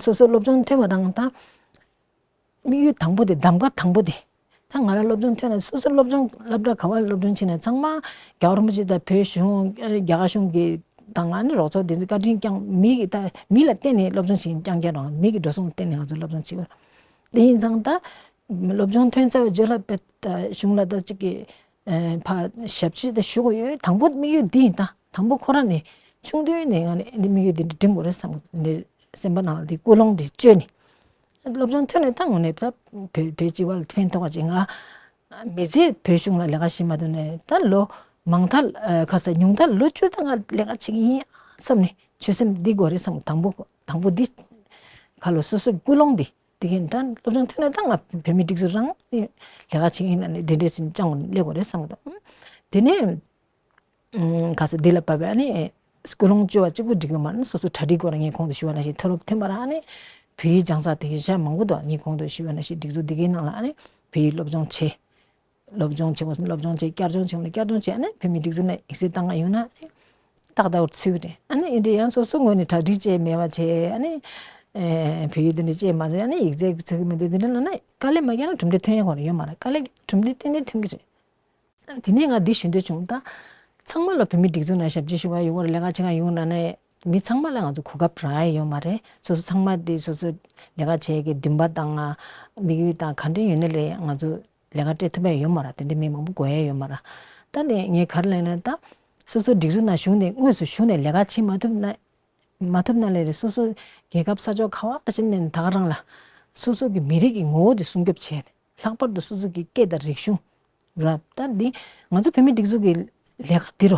སོ་སོ་སློབ་སྦྱོང་ཐོན་པ་རང་དང་། དམིགས་ཡུལ་དང་པོ་དེ། གདམ་ག་དང་པོ་དེ། ད་ང་རང་སློབ་སྦྱོང་ཐོན་ནས། སོ་སོ་སློབ་སྦྱོང་སློབ་གྲྭ་ག་བར་སློབ་སྦྱོང་བྱས་ནས་ཚང་མ་རྒྱལ་བ་རིན་པོ་ཆེ་དང་བོད་གཞུང་། རྒྱ་གར་གཞུང་གི་དང་། ཨ་ནི་རོགས་ཚོགས་དེ་ཚོས་བཀའ་དྲིན་བསྐྱངས། མི་གི་ད་མི་ལ་བརྟེན་ནས་སློབ་སྦྱོང་བྱེད་རྐྱང་རྐྱང་རང་། མི་གི་འགྲོ་སོང་ལ་བརྟེན་ནས་ང་ཚོ་སློབ་སྦྱོང་བྱེད་དགོས། དེ་ཡིན་ཙང་ད་སློབ་སྦྱོང་ཐོན་ཚར་བའི་རྗེས་ལ་དཔེ་ད་གཞུང་ལ་ད་ཅིག་གི་ཨ་ཕར་ཞབས་ཕྱི་ད་ཞུ་དགོས་ཡོད། དང་པོ་དམིགས་ཡུལ་འདི་ཡིན། ད་དང་པོ་ཁོ་རང་ནས་ཆུང་དུས་ནས་ང་ནས་དམིགས་ཡུལ་འདི་འདྲ་འགྲིམ་དགོས་རེད་བསམ་གི། འདི་སེམས་པ་ནང་ལ་འདི་ཀུན་སློང་འདི་བཅོས་ནས། སློབ་སྦྱོང་ཐོན་ནས་ད་དངོས་གནས་ད་བོད་བོད་སྤྱི་པ་ལ་ཕན་ཐོགས་པ་ཅིག། ང་མི་ཚེ་བོད་གཞུང་ལ་ལས་ཀ་བྱེད་མ་ཐུབ་ནས་ད་ལོ་མང་མཐའ། ཨ་ཁ་ས་ཉུང་མཐའ་ལོ་བཅུ་ད་ང་ལས་ཀ་བྱེད་ཀྱི་ཡིན་བསམ་ནས་ཆོད་སེམས་འདི་དགོས་རེད་བསམ། དང་པོ་དང་པོ་འདི་ཁ་ལོ་སོ་སོའི་ཀུན་སློང་འདི། དེ་གིན་ད་སློབ་སྦྱོང་ཐོན་ནས་ད་ང་བོད་མིའི་སྒྲིག་འཛུགས་རང་ལས་ཀ་བྱེད་ཀྱི་ཡིན་ན་ནི་འདི་འདྲས་ཟིན་ཅང་སླེབས་དགོས་རེད་བསམ་གི་འདུག། དེ་ནས་ཁ་ས་འདི་ལ་བབས་པའི་ཨ་ནི་ཀུན་སློང་བཅོས་པ་གཅིག་པུ་འགྲིག་གི་མ་རེད། སོ་སོ་གྲ་སྒྲིག་དགོས་རེད། ངས་གོང་དུ་ཞུས་པ་ནང་བཞིན་མཐོ་སློབ་ཐོན་པ་རང་ཨ་ནི་བོད་ཡིག་སྦྱང་ས་དེ་གི་ཤ་མང་པོ་འདུག། ངས་གོང་དུ་ཞུས་པ་ནང་བཞིན་སྒྲིག་འཛུགས་འདི་གའི་ནང་ལ་ཨ་ནི་བོད་ཡིག་སློབ་སྦྱོང་བྱེད། སློབ་སྦྱོང་བྱེད་དགོས་སློབ་སྦྱོང་བྱེད། བསྐྱར་སྦྱོང་བྱེད་དགོས་བསྐྱར་སྦྱོང་བྱེད། ཨ་ནི་བོད་མིའི་སྒྲིག་འཛུགས་ནས་ཡིག་ཚད་བཏང་ག་ཡོང་ན་ཨ་ནི་ཏག་ཏག་ཚུད་ཀྱི་རེད། ཨ་ནི་ཨེ་འདྲ་ཡང་སོ་སོ་ངོས་ནས་གྲ་སྒྲིག་བྱས་མེད་པ་བྱས། ཨ་ནི་ཨེ་བོད་ཡིག་འདི་འདྲ་བྱས་མ་བྱས། ཨ་ནི་ཡིག་ཚད་ཚུད་ཀྱི་མི་འདུག། འདི་འདྲ་ལབ་ན་དཀའ་ལས་མ་བརྒྱབ་ན་གྲུབ་འབྲས་ཐོན་ཡ་ཁོ་རང་ཡོད་མ་རེད། དཀའ་ལས་དཀའ་ལས་གྲུབ་འབྲས་ཏན་ཏན་ཐོན་གྱི་རེད། དེ་ནས་ང་འདི་ཞུ་འདོད་བྱུང་། ད་ཚང་མ་ལ་བོད་མིའི་སྒྲིག་འཛུགས་ནང་ཞབས་ཕྱི་ཞུ་ག་ཡོང་བར་ལས་ཀ་བྱེད་ག་ཡོང་ན་ནས་མི་ཚང་མ་ལ་ང་ཚོ་གོ་སྐབས་རག་ཡ་ཡོད་མ་རེད། སོ་སོ་ཚང་མ་དེ་སོ་སོ་ལས་ཀ་བྱེད་ཀྱི་འདུན་པ་དང་དམིགས་ཡུལ་དང་ག་འདྲ་ཡོད་ན་ལས་ང་ཚོ་ལས་ཀ་སྤྲད་ཐུབ་ཡ་ཡོད་མ་རེད། དེ་འདྲ་མི་མང་པོ་དགོས་ཡ་ཡོད་མ་རེད། ད་ནས་ངས་ག་རེ་ལབ་ན། ད་སོ་སོ་སྒྲིག་འཛུགས་ནང་ཞུགས་ནས་དངོས་སུ་ཞུགས་ནས་ལས་ཀ་བྱེད་མ་ཐུབ་ན། མ་ཐུབ་ན་ལས་རེད། སོ་སོ་རྒྱལ་ཁབ་ས་ཕྱོགས་ག་བ་ཕྱིན་ནས་ད་ག་རང་ལ་སོ་སོ་གི་མི་རིགས་ཀྱི་ངོ་བོ་དེ་སྲུང་སྐྱོབ་བྱས་ཏེ། ལྷག་པར་དུ་སོ་སོ་གི་སྐད་དང་རིག་གཞུང་ར། ད་འདི་ང་ཚོ་བོད་མི་སྒྲིག་འཛུགས་ཀྱི་ལས་ཀ་འདི་ར།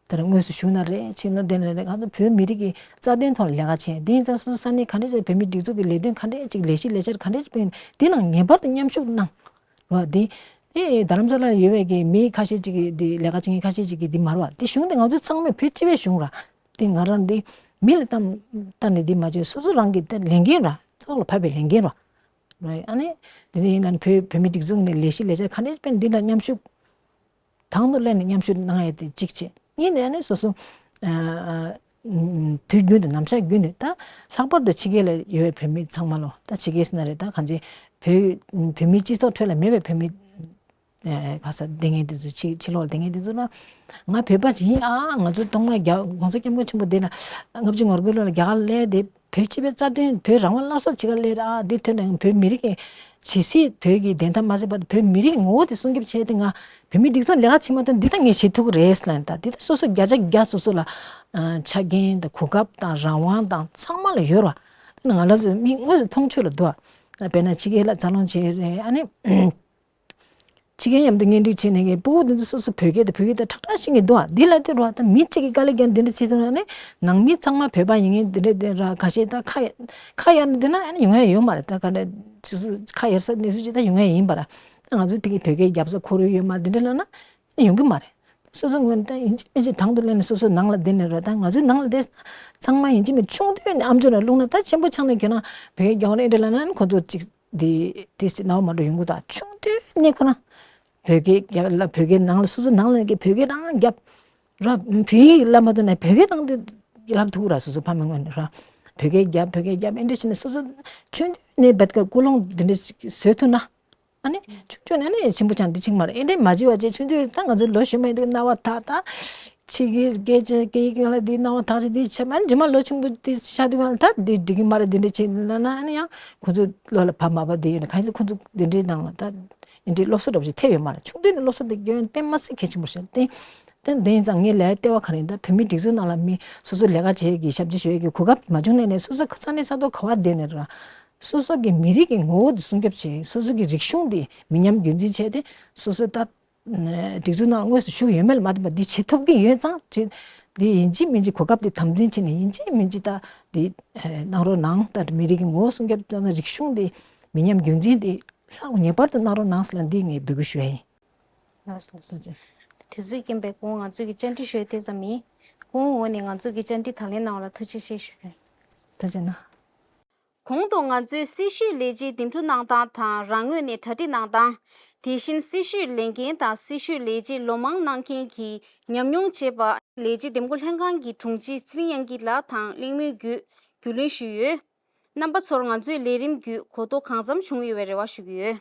ད་ར་དངོས་སུ་ཞུགས་ན་རེད། ཕྱིན་ན་དེ་ན་རེད། ང་ཚོ་བོད་མི་རིགས་ཀྱི་རྩ་དོན་ཐོག་ལ་ལས་ཀ་བྱས། དེ་ཡིན་ཙང་སོ་སོ་ས་གནས་ག་འདྲས་ཅིག་བོད་མི་སྒྲིག་འཛུགས་ཀྱི་ལས་དོན་ག་འདྲས་ཅིག་སྤེལ། དེ་ལས་གཞི་ལས་འཆར་ག་འདྲས་ཅིག་སྤེལ། དེ་ནང་ངེས་པར་དུ་མཉམ་ཞུགས་གནང་། ར་དེ། དེ་རྡ་རམ་ས་ལ་ལ་ཡོད་པའི་གི་མི་ཁ་ཤས་ཅིག་གིས་དེ་ལས་ཀ་བྱེད་མཁན་ཁ་ཤས་ཅིག་གིས་དེ་མ་རེད་པ། དེ་གཞུང་དེ་ང་ཚོ་ཚང་མས་བོད་སྤྱི་པའི་གཞུང་ར། དེ་ང་རང་དེ་མི་ལ་གཏམ་བཏང་ནས་དེ་མ་བྱས། སོ་སོ་རང་གི་དེ་ལས་འགན་ར། ཐོག་ལ་བབས་པའི་ལས་འགན་ར། ར་ཨ་ནི་དེ་ནས་ཡིན་ན་བོད་བོད་མི་སྒྲིག་འཛུགས་ནས་ལས་གཞི་ལས་འཆར་ག་འདྲས་སྤེལ། འདི་ལ་མཉམ་ཞུགས། དང་དུ་ལེན་ནས་མཉམ་ཞུགས་གནང་ཡས་དེ་གཅིག་བྱས། གཉིས་ནས་ནི་སོ་སོ་ཨ་ཨ་དུས་རྒྱུན་དུ་ནམ་ཞག་རྒྱུན་དུ་ད་ལྷག་པར་དུ་ཕྱི་རྒྱལ་ལ་ཡོད་པའི་བོད་མི་ཚང་མ་ལོ། ད་ཕྱི་རྒྱལ་ཟེར་ན་རེད། ད་གང་ཅི་བོད་བོད་མིའི་སྤྱི་ཚོགས་ཁྲོད་ལ་མེད་པའི་བོད་མི་ཨ་ག་ས་བསྡད་མཁན་དེ་ཚོ། ཕྱི་ཕྱི་ལོགས་ལ་བསྡད་མཁན་དེ་ཚོ་ལ། ང་བོད་པ་ཅིག་ཡིན། ཨ་ང་ཚོ་ཐོག་མར་རྒྱ་༸གོང་ས་༸སྐྱབས་མགོན་ཆེན་པོ་འདི་ལ་ལྔ་བཅུ་ང་དགུའི་ལོ་ལ་རྒྱ་གར་ལ་སླེབས་ཏེ། བོད་སྤྱི་པའི་རྩ་དོན། བོད་རང་དབང་སླར་གསོ་བྱེད་ག་སླེབས་རེད། ཨ་འདི་ཐོན་ནས་བོད་མི་རིགས་ཀྱི་ཇི་སྲིད་བོད་ཀྱི་བདེན་མཐའ་མ་གསལ་བར་དུ་བོད་མི་རིགས་ངོ་བོ་དེ་སྲུང་སྐྱོབ་བྱས་ཏེ། ང་བོད་མི་སྒྲིག་འཛུགས་ལས་ཀ་བྱེད་མ་ཐུབ་ན་འདི་ད་ངས་བྱེད་ཐུབ་ཀྱི་རེད་ལབ་ནས། ད་འདི་ད་སོ་སོ་བརྒྱ་ཆ་བརྒྱ་སོ་སོ་ལ་ཨ་ཆ་རྐྱེན་དང་གོ་སྐབས་དང་རང་དབང་དང་ཚང་མ་ལ་ཡོད་རེད་པ། དེ་ནི་ང་ལ་ཚོ་མི་དངོས་སུ་མཐོང་ཆོས་ལ་འདུག་པ། དཔེར་ན་ཕྱི་རྒྱལ་ལ་འཚར་ལོངས་བྱས་རེད། ཨ་ནི་ཕྱི་རྒྱལ་མཉམ་དུ་གཉེན་སྒྲིག་བྱས་ནས་ངའི་སྤུ་གུ་འདི་ཚོ་སོ་སོ་བོད་སྐད་དང་བོད་ཡིག་དང་ཁྲག་ཁྲག་ཤེས་ཀྱི་འདུག་པ། འདི་ལ་དེ་རུ་བ་ད་མི་གཅིག་གིས་དཀའ་ལས་བརྒྱབ་འདི་འདྲ་བྱེད་ཐུབ་ན་ནི། ནང་མི་ཚང་མ་བོད་པ་ཡིན་མཁན་འདི་འདྲ་དེ་ར་ཁ་ཤས་ད་ཁ་ཁ་གཡར་ནས་བསྡད་ན་ཨ་ནི་ཡོང་ཡ་ཡོད་མ་རེད། ད་ག་འདྲ་སོ་སོ་ཁ་གཡར་ས་གནས་ཚུལ་ཅིག་ད་ཡོང་ཡ་ཡིན་པ་ར། ད་ང་ཚོ་དེ་གི་བོད་སྐད་རྒྱབ་ས་ཁོར་ཡུག་ཡོད་མ་འདི་འདྲ་ལབ་ན་ཨ་ནི་ཡོང་གི་མ་རེད། སོ་སོ་ངོས་ནས་ད་ཡིན་གཅིག་མིན་གཅིག་དང་དུ་ལེན་ནས་སོ་སོ་ནང་ལ་བསྡད་ནས་ར། ད་ང་ཚོའི་ནང་ལ་བསྡད་ཚང་མ་ཡིན་གཅིག་མིན་ཆུང་དུས་ནས་ཨམ་ཅོག་ནང་བླུགས་ན། ད་ཆེན་པོ་ཆགས་ནས་ཁྱོད་རང་བོད་སྐད་རྒྱག་རེད་འདྲ་ལབ་ན་ཨ་ནི་ཁོ་ཚོ་གཅིག་དེ་དེ་སྲིད་ནའོ་མ་འགྲོ་ཡོང་གི་འདུག། ཆུང་དུས་ནས་ཁོ་རང་བོད་སྐད་རྒྱབ་ལ། བོད་སྐད་ནང་ལ་སོ་སོ་ནང་ལ་གི་བོད་སྐད་རང་རྒྱབ་ར། བོད་ཡིག་བསླབ་མ་ཐུབ་ན་བོད་སྐད་རང་དེ་བསླབ་ཐུབ་ར། སོ་སོ་ཕ་མའི་ངོས་ནས་ར་བོད་སྐད་རྒྱབ་བོད་སྐད་རྒྱབ་ཨེ་འདྲ་བྱས་ནས་སོ་སོ་ཆུང་དུས་ནས་བད་ཀ་ཀུན་སློང་འདི་འདྲ་ཞིག་བཟོས་ཐུབ་ན། ཨ་ནི་ཆུང་ཆུང་ནས་ནི་ཆེན་པོ་ཆགས་འདི་ཅིག་མ་རེད། ཨེ་འདྲ་མ་བྱས་པ་བྱས་ཆུང་དུས་ད་ང་ཚོ་ལོ་གཞོན་མ་ཡིན་དུས་རྣ་བ་ཐག་ད། ཕྱི་གི་སྐད་ཆ་སྐད་ཡིག་ལ་འདི་རྣ་བ་ཐག་ཆོད་འདི་བྱས་པ་ནི་རྗེས་མ་ལོ་ཆེན་པོ་འདི་ཤར་དུས་གང་ལ་ད་འདི་འགྲིག་གི་མ་རེད། འདི་འདྲ་བྱས་ན་ན་ཨ་ནི་ཡང་ཁོ་ཚོ་བློ་ལ་བབས་མ་བབས་འདི་ཡོད་ན། གང་ཡིན་ཟེར་ཁོ་ཚོ་འདི་འདྲའི་ནང་ལ་ད་འདི་འདྲའི་སློབ་གསོ་འདྲ་པོ་ཞིག་ཐེབས་ཡོད་མ་རེད། ཆུང་དུས་ནས་སློབ་གསོ་འདི་རྒྱུན་གཏན་མ་སྲིད་གལ་ཆེན་པོ་ཞིག་རེད། ཏན་ཏན་དེ་ཡིན་ཙང་ངའི་ལས་ལྟེ་བ་ག་རེ་ཡིན། ད་བོད་མི་སྒྲིག་འཛུགས་ནང་ལ་མི་སོ་སོ་ལས་ཀ་བྱེད་ཀྱི་ཞབས་ཕྱི་ཞུ་ཡས་ཀྱི་གོ་སྐབས་མ་བྱུང་ནས་ནས་སོ་སོ་ས་གནས་ས་ཐོག་ག་བར་བསྡད་ནས་ར། སོ་སོ་གི་མི་རིགས་ཀྱི་ངོ་བོ་འདི་སྲུང་སྐྱོབ་བྱེད། སོ་སོ་གི་རིག་གཞུང་འདི་མི་ཉམས་རྒྱུན་འཛིན་བྱས་ཏེ་སོ་སོ་ད། སྒྲིག་འཛུགས་ནང་དངོས་སུ་ཞུགས་ཡོད་མེད་ལ་མ་ལྟོས་པར་འདི་བྱེད་ཐུབ་ཀྱི་ཡོད་ཙང་། འདི་ཡིན་གཅིག་མིན་གཅིག་གོ་སྐབས་འདི་དམ་འཛིན་བྱས་ནས་ཡིན་གཅིག་མིན་གཅིག་ད་འདི་གནང་རོགས་གནང་། ད་མི་རིགས་ཀྱི་ངོ་བོ་སྲུང་སྐྱོབ་དང་རིག་གཞུང་འདི་མི་ཉམས་རྒྱུན་འཛིན་འདི་ལྷག་ངེས་པར་དུ་གནང་རོགས་གནང་ཟེར་ལ་འདི་ངས་འབོད་སྐུལ་ཞུ་ཡ་ཡིན། ལགས་སོ། ཐུགས་རྗེ་ཆེ། དུས་ཚོད་རྐྱེན་པས་ཁོང་ང་ཚོས་ཀྱི་བཅར་འདྲི་ཞུ་ཡ་དེ་ཙམ་ཡིན། ཁོང་འོག་ནས་ང་ཚོས་ཀྱི་བཅར་འདྲི་དང་ལེན་གནང་བ་ལ་ཐུགས་རྗེ་ཆེ་ཞུ། ཐུགས་རྗེ་གནང་། གོང་དུ་ང་ཚོས་སྲི་ཞུའི་ལས་བྱེད་འདེམས་སྒྲུག་གནང་སྟངས་དང་རང་ངོས་ནས་གྲ་སྒྲིག་གནང་སྟངས། དེ་བཞིན་སྲི་ཞུའི་ལས་འགན་དང་སྲི་ཞུའི་ལས་བྱེད་ལོ་མང་གནང་མཁན་གྱི་ཉམས་མྱོང་བྱས་པ་ལས་བྱེད་འདེམས་བསྐོ་ལྷན་ཁང་གི་དྲུང་ཆེ་ཚེ་རིང་དབྱངས་སྐྱིད་ལགས་དང་གླེང་མོལ་བརྒྱུད་རྒྱུས་ལོན་ཞུས་ཡོད། རྣམ་པ་ཚོར་ང་ཚོའི་ལས་རིམ་བརྒྱུད་གོ་རྟོགས་གང་འཚམ་བྱུང་ཡོད་པའི་རེ་བ་ཞུ་གི་ཡོད།